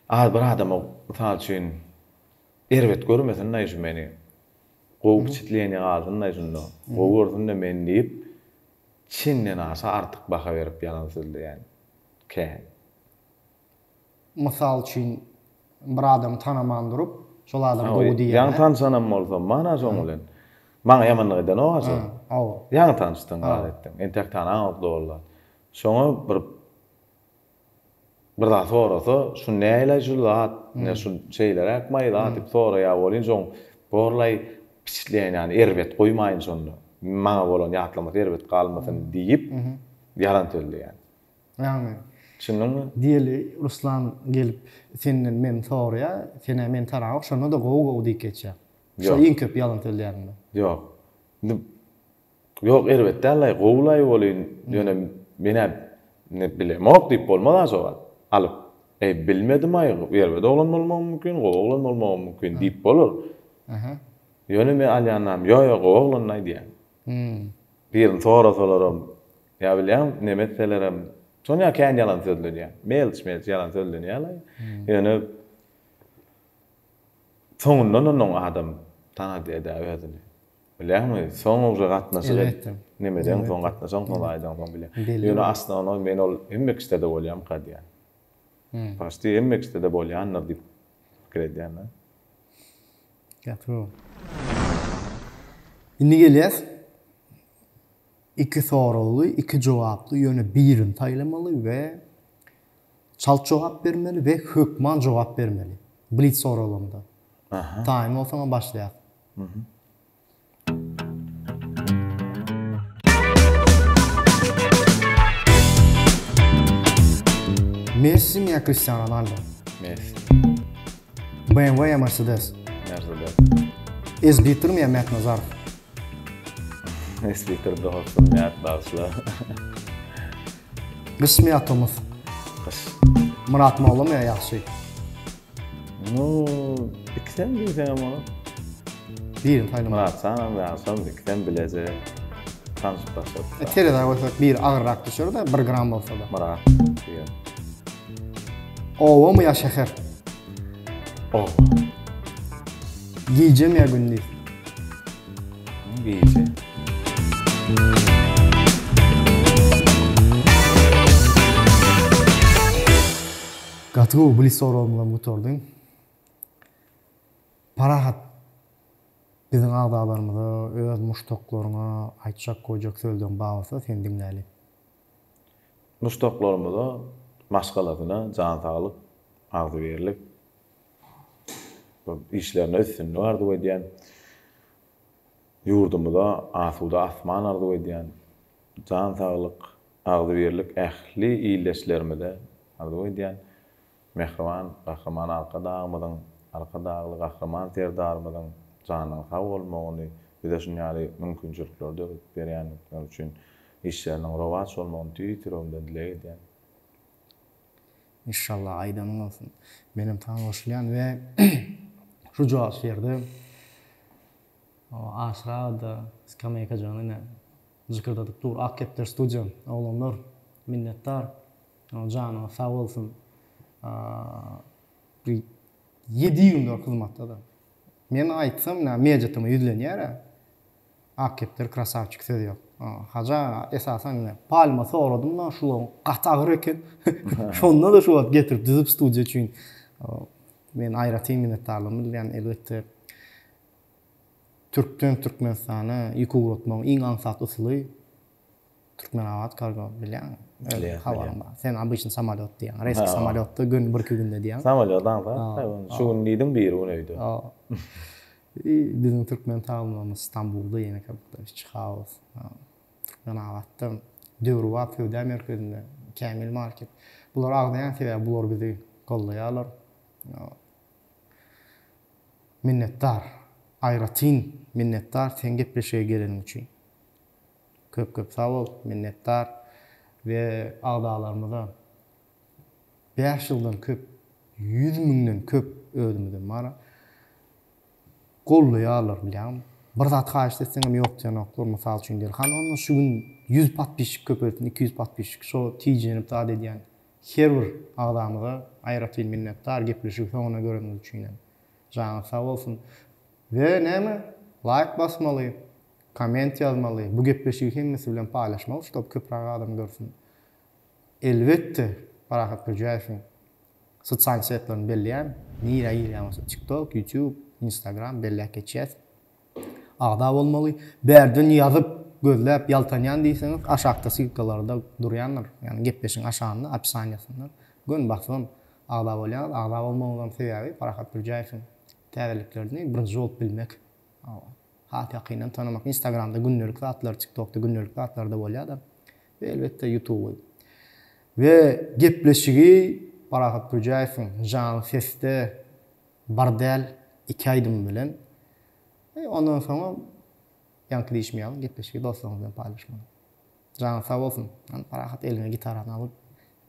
Speaker 4: Az bir adama mysal üçin erbet görmesin-daý şu meni. Gowy wpçitleniýe galsyn-daý şunda. Gowy görsün-de meni diýip, çenden aşa artyk baha berip ýalan sözleýän kän.
Speaker 2: Mysal üçin bir adamy tanaman durup, şol adam gowy diýýän.
Speaker 4: Ýaňy tanyşanam bolsam, mana şoň bilen. Maňa ýamanlyk edenok-a şol.
Speaker 2: Hawa.
Speaker 4: Ýaňy tanyşdyň, zat etdiň. Entek tanaňok doly zat. Şoňa bir bir zat sorasa, şu näleý şu zat, ine şu şeýleräkmaý zat diýip soraýar welin şoň borlaý piçitleýän ýaly erbet goýmaýyn şonda. Maňa bolan ýatlamasy erbet galmasyn diýip ýalan sözleýän.
Speaker 2: Ýagny.
Speaker 4: Düşündiňmi?
Speaker 2: Diýeli Ruslan gelip senden meni soraýar, sen-ä meni tanaňok, şonda-da gowy-gowy diýip geçýär. Şo iň köp ýalan sözleýäniňde.
Speaker 4: Ýok. Indi ýok erbet däl-laý, gowy-laý welin, ýöne men-ä indi bilemok diýip bolmaz-a şo wagt. Alyp, eý bilmedim-aý, erbet oglan bolmagym mümkin, gowy oglan bolmagym mümkin diýip bolar. Ýöne men alýanam, ýok, ýok, gowy oglan-laý diýýän. Birini sorasalaram, Ýa bilýäň, neme etselerem, şonýa kän ýalan sözlenýär. Melç-melç ýalan sözlenýärler. Ýöne soňundan onuň adam tanadýar-da özüni. Bilýäňmi? Soň uje gatnaşyk edip, nemeden soň gatnaşaň soň aýdan soň bilýän. Ýöne aslynda men ol hemme kişide-de bolýarmyka diýýän. Paçti hemme kişide-de bolýandyr diýip pikir edýän-de.
Speaker 2: Gaty gowy. Indi gelýäs. Iki soragly, iki jogaply, ýöne birini saýlamaly we çalt jogap bermeli we hökman jogap bermeli. Blitz soraglarynda. Taýyn bolsaňam başlaýas. Messimi ýa Kristiano Ronaldo?
Speaker 4: Messi.
Speaker 2: BMW ýa Mercedes?
Speaker 4: Mercedes.
Speaker 2: Esbitrmi ýa Mätnazarow?
Speaker 4: Esbitir dostum Mät bagyşla.
Speaker 2: Gyşmy ýa tomus?
Speaker 4: Gyş.
Speaker 2: Myrat mollamy ýa Ýagşy?
Speaker 4: Nu, ikisem diýseňem bolar.
Speaker 2: Birini saýlamaly.
Speaker 4: Myrat janam Ýagşam ikisem bileje tanşyp başladyk.
Speaker 2: E, terezä goýsak biri agyrrak düşer-de, bir gram bolsa-da.
Speaker 4: Myrat diýen.
Speaker 2: Obamy ýa şäher?
Speaker 4: Oba.
Speaker 2: Gijemi ýa gündiz?
Speaker 4: Gije.
Speaker 2: Gaty gowy blitz soragymyzam gutardy. Parahat biziň agzalarymyza, öz muşdaklaryňa aýtjak goýjak sözleriň bar bolsa seni diňläli.
Speaker 4: Muşdaklarymyza, maşgalasyna jan saglyk, agzybirlik, işlerinde üstünlik arzuw edýän. Ýurdumyza asuda asman arzuw edýän. Jan saglyk, agzybirlik ähli ildeşlerimize arzuw edýän. Mähriban Gahryman Arkadagymyzyň, Arkadagly Gahryman Serdarymyzyň janynyň sag bolmagyny, bize şuny ýaly mümkinçilikleri döredip berýändikleri üçin işleriniň rowaç bolmagyny tüýs ýüregimden dileg edýän.
Speaker 2: Inşallah aýdanyň bolsun. Menem saňa goşulýan we şu joş ýerde Aşyr aga-da skameýkajygyny ine jykyrdadyp dur Ak kepder studiýa oglanlar minnetdar janyňyz sag bolsun bir 7/24 hyzmatda-da. Men aýtsam ine media-tm ýüzlenýär-ä. Ak kepderi krasawçik söz ýok. Hajy aga esasan ine palma soradym da şularyň gaty agyr eken. Şonda da şu wagt getirip düzüp studiýa üçin men aýratyn minnetdarlygymy bildirýän elbetde Türkden Türkmenistana ýük ugratmagyň iň aňsat usuly Türkmenabat kargo bilýäňmi?
Speaker 4: Bilýän.
Speaker 2: Habaryň bar. Sen obyçny samolýot diýýäň. Reýski samolýotda gün birki günde diýýäň.
Speaker 4: Samolýot aňsat. Şu gün diýdiň biri gün öýde.
Speaker 2: Biziň türkmen tagamlarymyz Stambulda ýene kabukda içi haos. Türkmenabatda döwrebap söwda merkezinde Kämil market. Bular agzaýan sebäbi bular bizi goldaýarlar. Minnetdar. Aýratyn minnetdar sen gepleşige geleniň üçin. Köp köp sag bol, minnetdar we agzalarymyza 5 ýyldan köp 100 müňden köp özümizem bar. Goldaýarlar bilýäňmi? Bir zat haýyşt etseňem ýok diýenoklar. Mysal üçin diýeli, hany onda şu gün 100 podpisçik köpelsin, 200 podpisçik şo tijenip zat edýän her bir agzamyza aýratyn minnetdar gepleşigi soňuna göreniňiz üçinem. Janyňyz sag bolsun. We näme? Laýk basmaly, komment ýazmaly, bu gepleşigi hemmesi bilen paýlaşmaly, ştob köpräk adam görsün. Elbetde, Parahat Pürjäýewiň. Sosial setlerini belleýän. Nirä girýän bolsa TikTok, YouTube, Instagram belläp geçýäs. Agza bolmaly. Bärden ýazyp, gözläp ýaltanýan diýseňiz, aşakda ssylkalarda durýandyr. Ýagny gepleşigiň aşagynda, opisaniýasynda. Göni basybam agza bolýaňyz. Agza bolmagyňyzyň sebäbi Parahat Pürjäýewiň täzeliklerini birinji bolup bilmek. Has ýakyndan tanamak. Instagramda gündelik zatlar, TikTokda gündelik zatlar-da bolýar-da. We elbetde YouTube. We gepleşigi Parahat Pürjäýewiň janly sesde Bir däl, iki aýdym bilen. E, ondan soňam ýaňky diýşim ýaly gepleşigi dostlaryňyz bilen paýlaşmaly. Janyň sag bolsun. Hany Parahat eliňe gitarany alyp,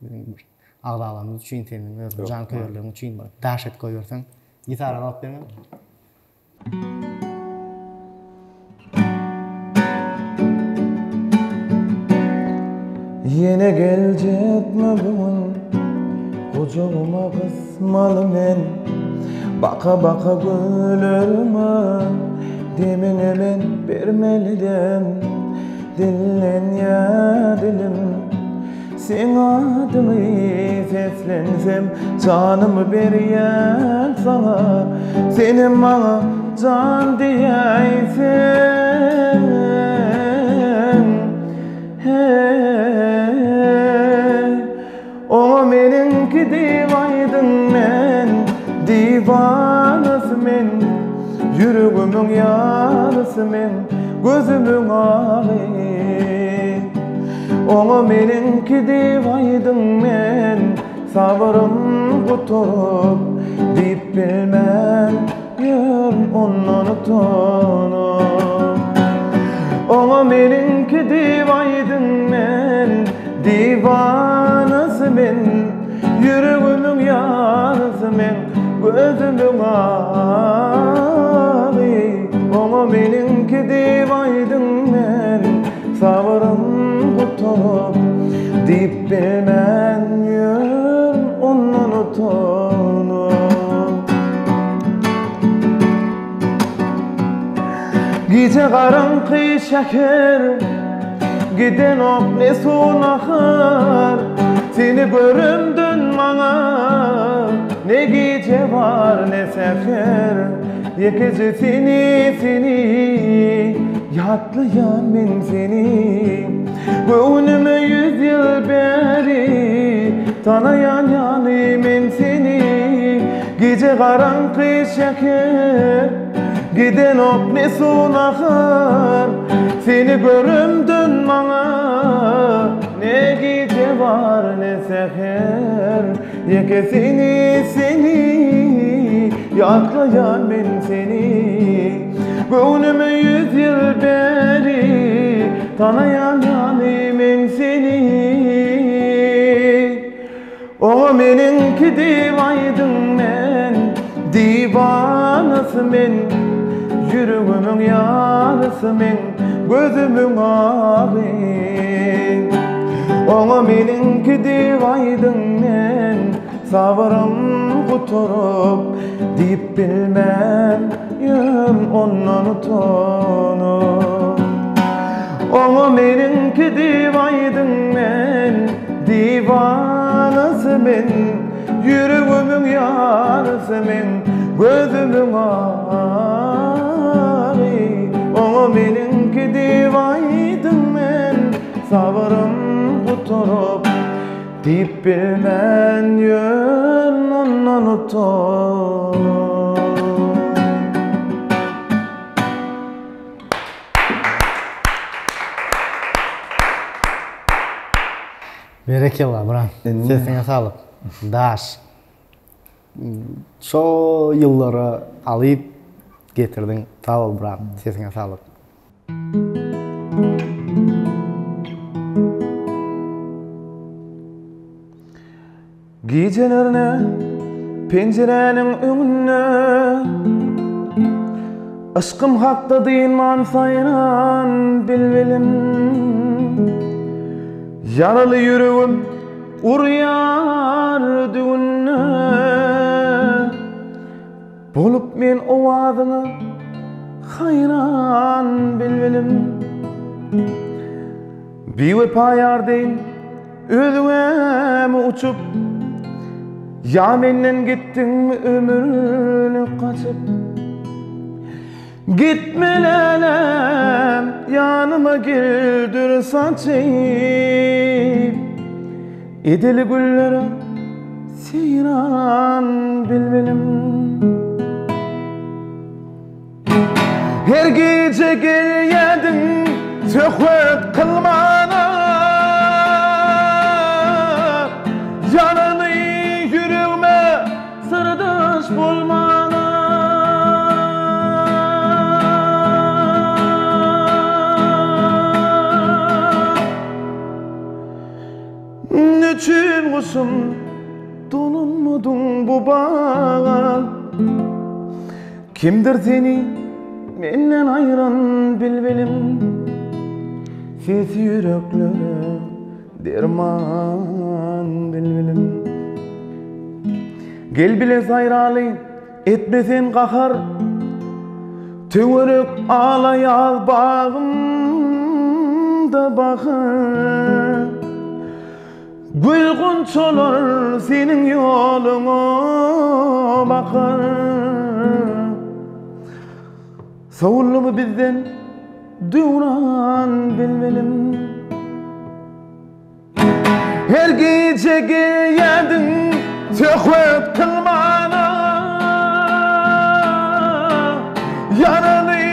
Speaker 2: biziň bir agzalarymyz üçin, seniň özüň janköýerleriň üçin bir daş edip goýberseň. Gitarany alyp berme.
Speaker 3: Ýene geljekmi bu gün Gujagyma gysmaly men Baka-baka gülerime Demiňe men bermeli dem Dillenýär dilim Seň adyňy seslensem Janymy berýän saňa Senem maňa jan diýäýseň Heý Oňa meniňki diýip aýdyň men Diwanasy men Ýüregimiň ýarysy men Gözümiň agy Oňa meniňki diýip aýdyň men Sabrym gutaryp diýip bilmän Ýörün ondan utanyp Oňa meniňki diýip aýdyň men Diwanasy men Ýüregimiň ýarysy men Gözümiň agy Oňa meniňki diýip aýdyň men Sabrym gutaryp diýip bilmän ýörün ondan utanyp. Gije garaňky şäher Gidenok ne suw nahar Seni göremden maňa Ne gije bar ne säher Ýekeje seni seni Ýatlaýan men seni Göwnüme ýüz ýyl bäri Tanaýan ýaly men seni Gije garaňky şäher Gidenok ne suw nahar Seni göremden maňa Ne gije bar ne säher Ýeke seni seni Ýatlaýan men seni Göwnüme ýüz ýyl bäri Tanaýan ýaly men seni Oňa meniňki diýip aýdyň men Diwanasy men Ýüregimiň ýarysy men Gözümiň agy Oňa meniňki diýip aýdyň men Sabrym gutaryp diýip bilmän Ýörün ondan utanyp Oňa meniňki diýip aýdyň men Diwanasy men Ýüregimiň ýarysy men Gözümiň agy Oňa meniňki diýip aýdyň men Sabrym gutaryp diýip bilmän ýörün ondan utanyp.
Speaker 2: Berekella brat. Sesiňe saglyk. Daş. Şo ýyllara alyp getirdiň. Sag bol brat. Sesiňe saglyk.
Speaker 3: Gijelerine penjiräniň öňünde Yşkym hakda dynman saýran bilbilim Ýaraly ýüregim urýar düwünde Bolup men owazyňa haýran bilbilim Biwepa ýar deýin özüňem uçup. Ýa menden gitdiňmi ömürlik gaçyp? Gitme läläm, ýanyma gel dür saçyp. Edeli güllere seýran bilbilim. Her gije gelýädiň söhbet kylmana Ýaraly ýüregime syrdaş bolmana. Neçün guşum dolanmadyň bu baga? Kimdir seni menden aýran bilbilim Sesi ýüreklere derman bilbilim Gel bile saýraly etme sen gahar Töwerek alaýaz bagymda bahar Gül gunçalar seniň ýoluňa bakar. Sowuldymy bizden döwran bilbilim. Her gije gelýärdiň söhbet kylmana. Ýaraly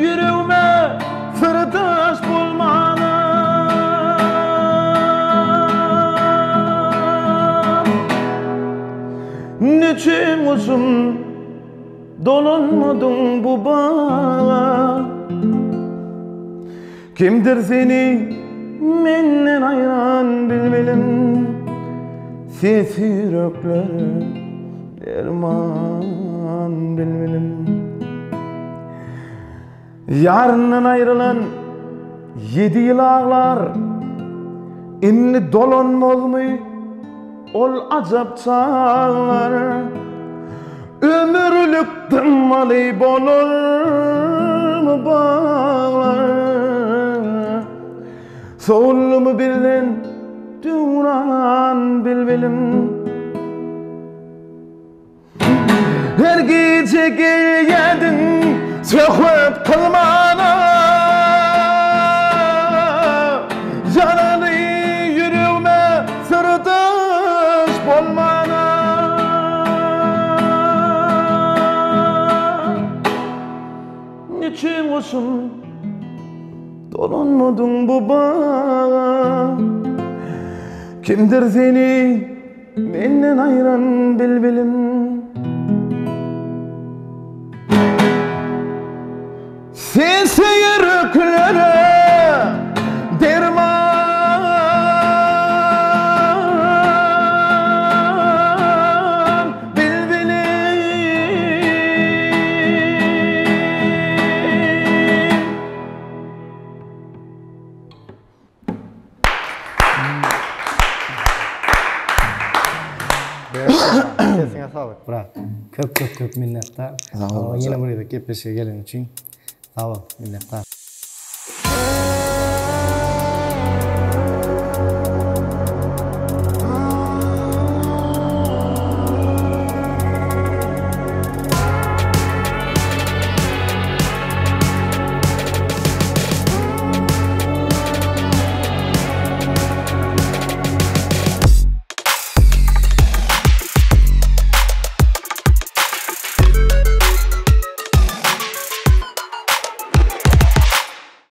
Speaker 3: ýüregime Syrdaş bolmana. Neçün guşum dolanmadyň bu baga? Kimdir seni menden aýran bilbilim? Sesi ýüreklere derman bilbilim. Ýaryndan aýrylan ýedi ýyl aglar, Indi dolanmazmy ol ajap çaglar? Ömürlik dymmaly bolarmy baglar? Sowuldymy bizden döwran bilbilim? Her gije gelýärdiň söhbet kylmana Ýaraly ýüregime syrdaş bolmana Neçün guşum dolanmadyň bu baga Kimdir seni Menden aýran bilbilim. Sesi ýüreklere derman bilbilim.
Speaker 2: Sesiňe saglyk brat. Köp köp köp minnetdar. Sag bol. Ýene bir gezek gepleşige geleniň üçin. Sag bol, minnetdar.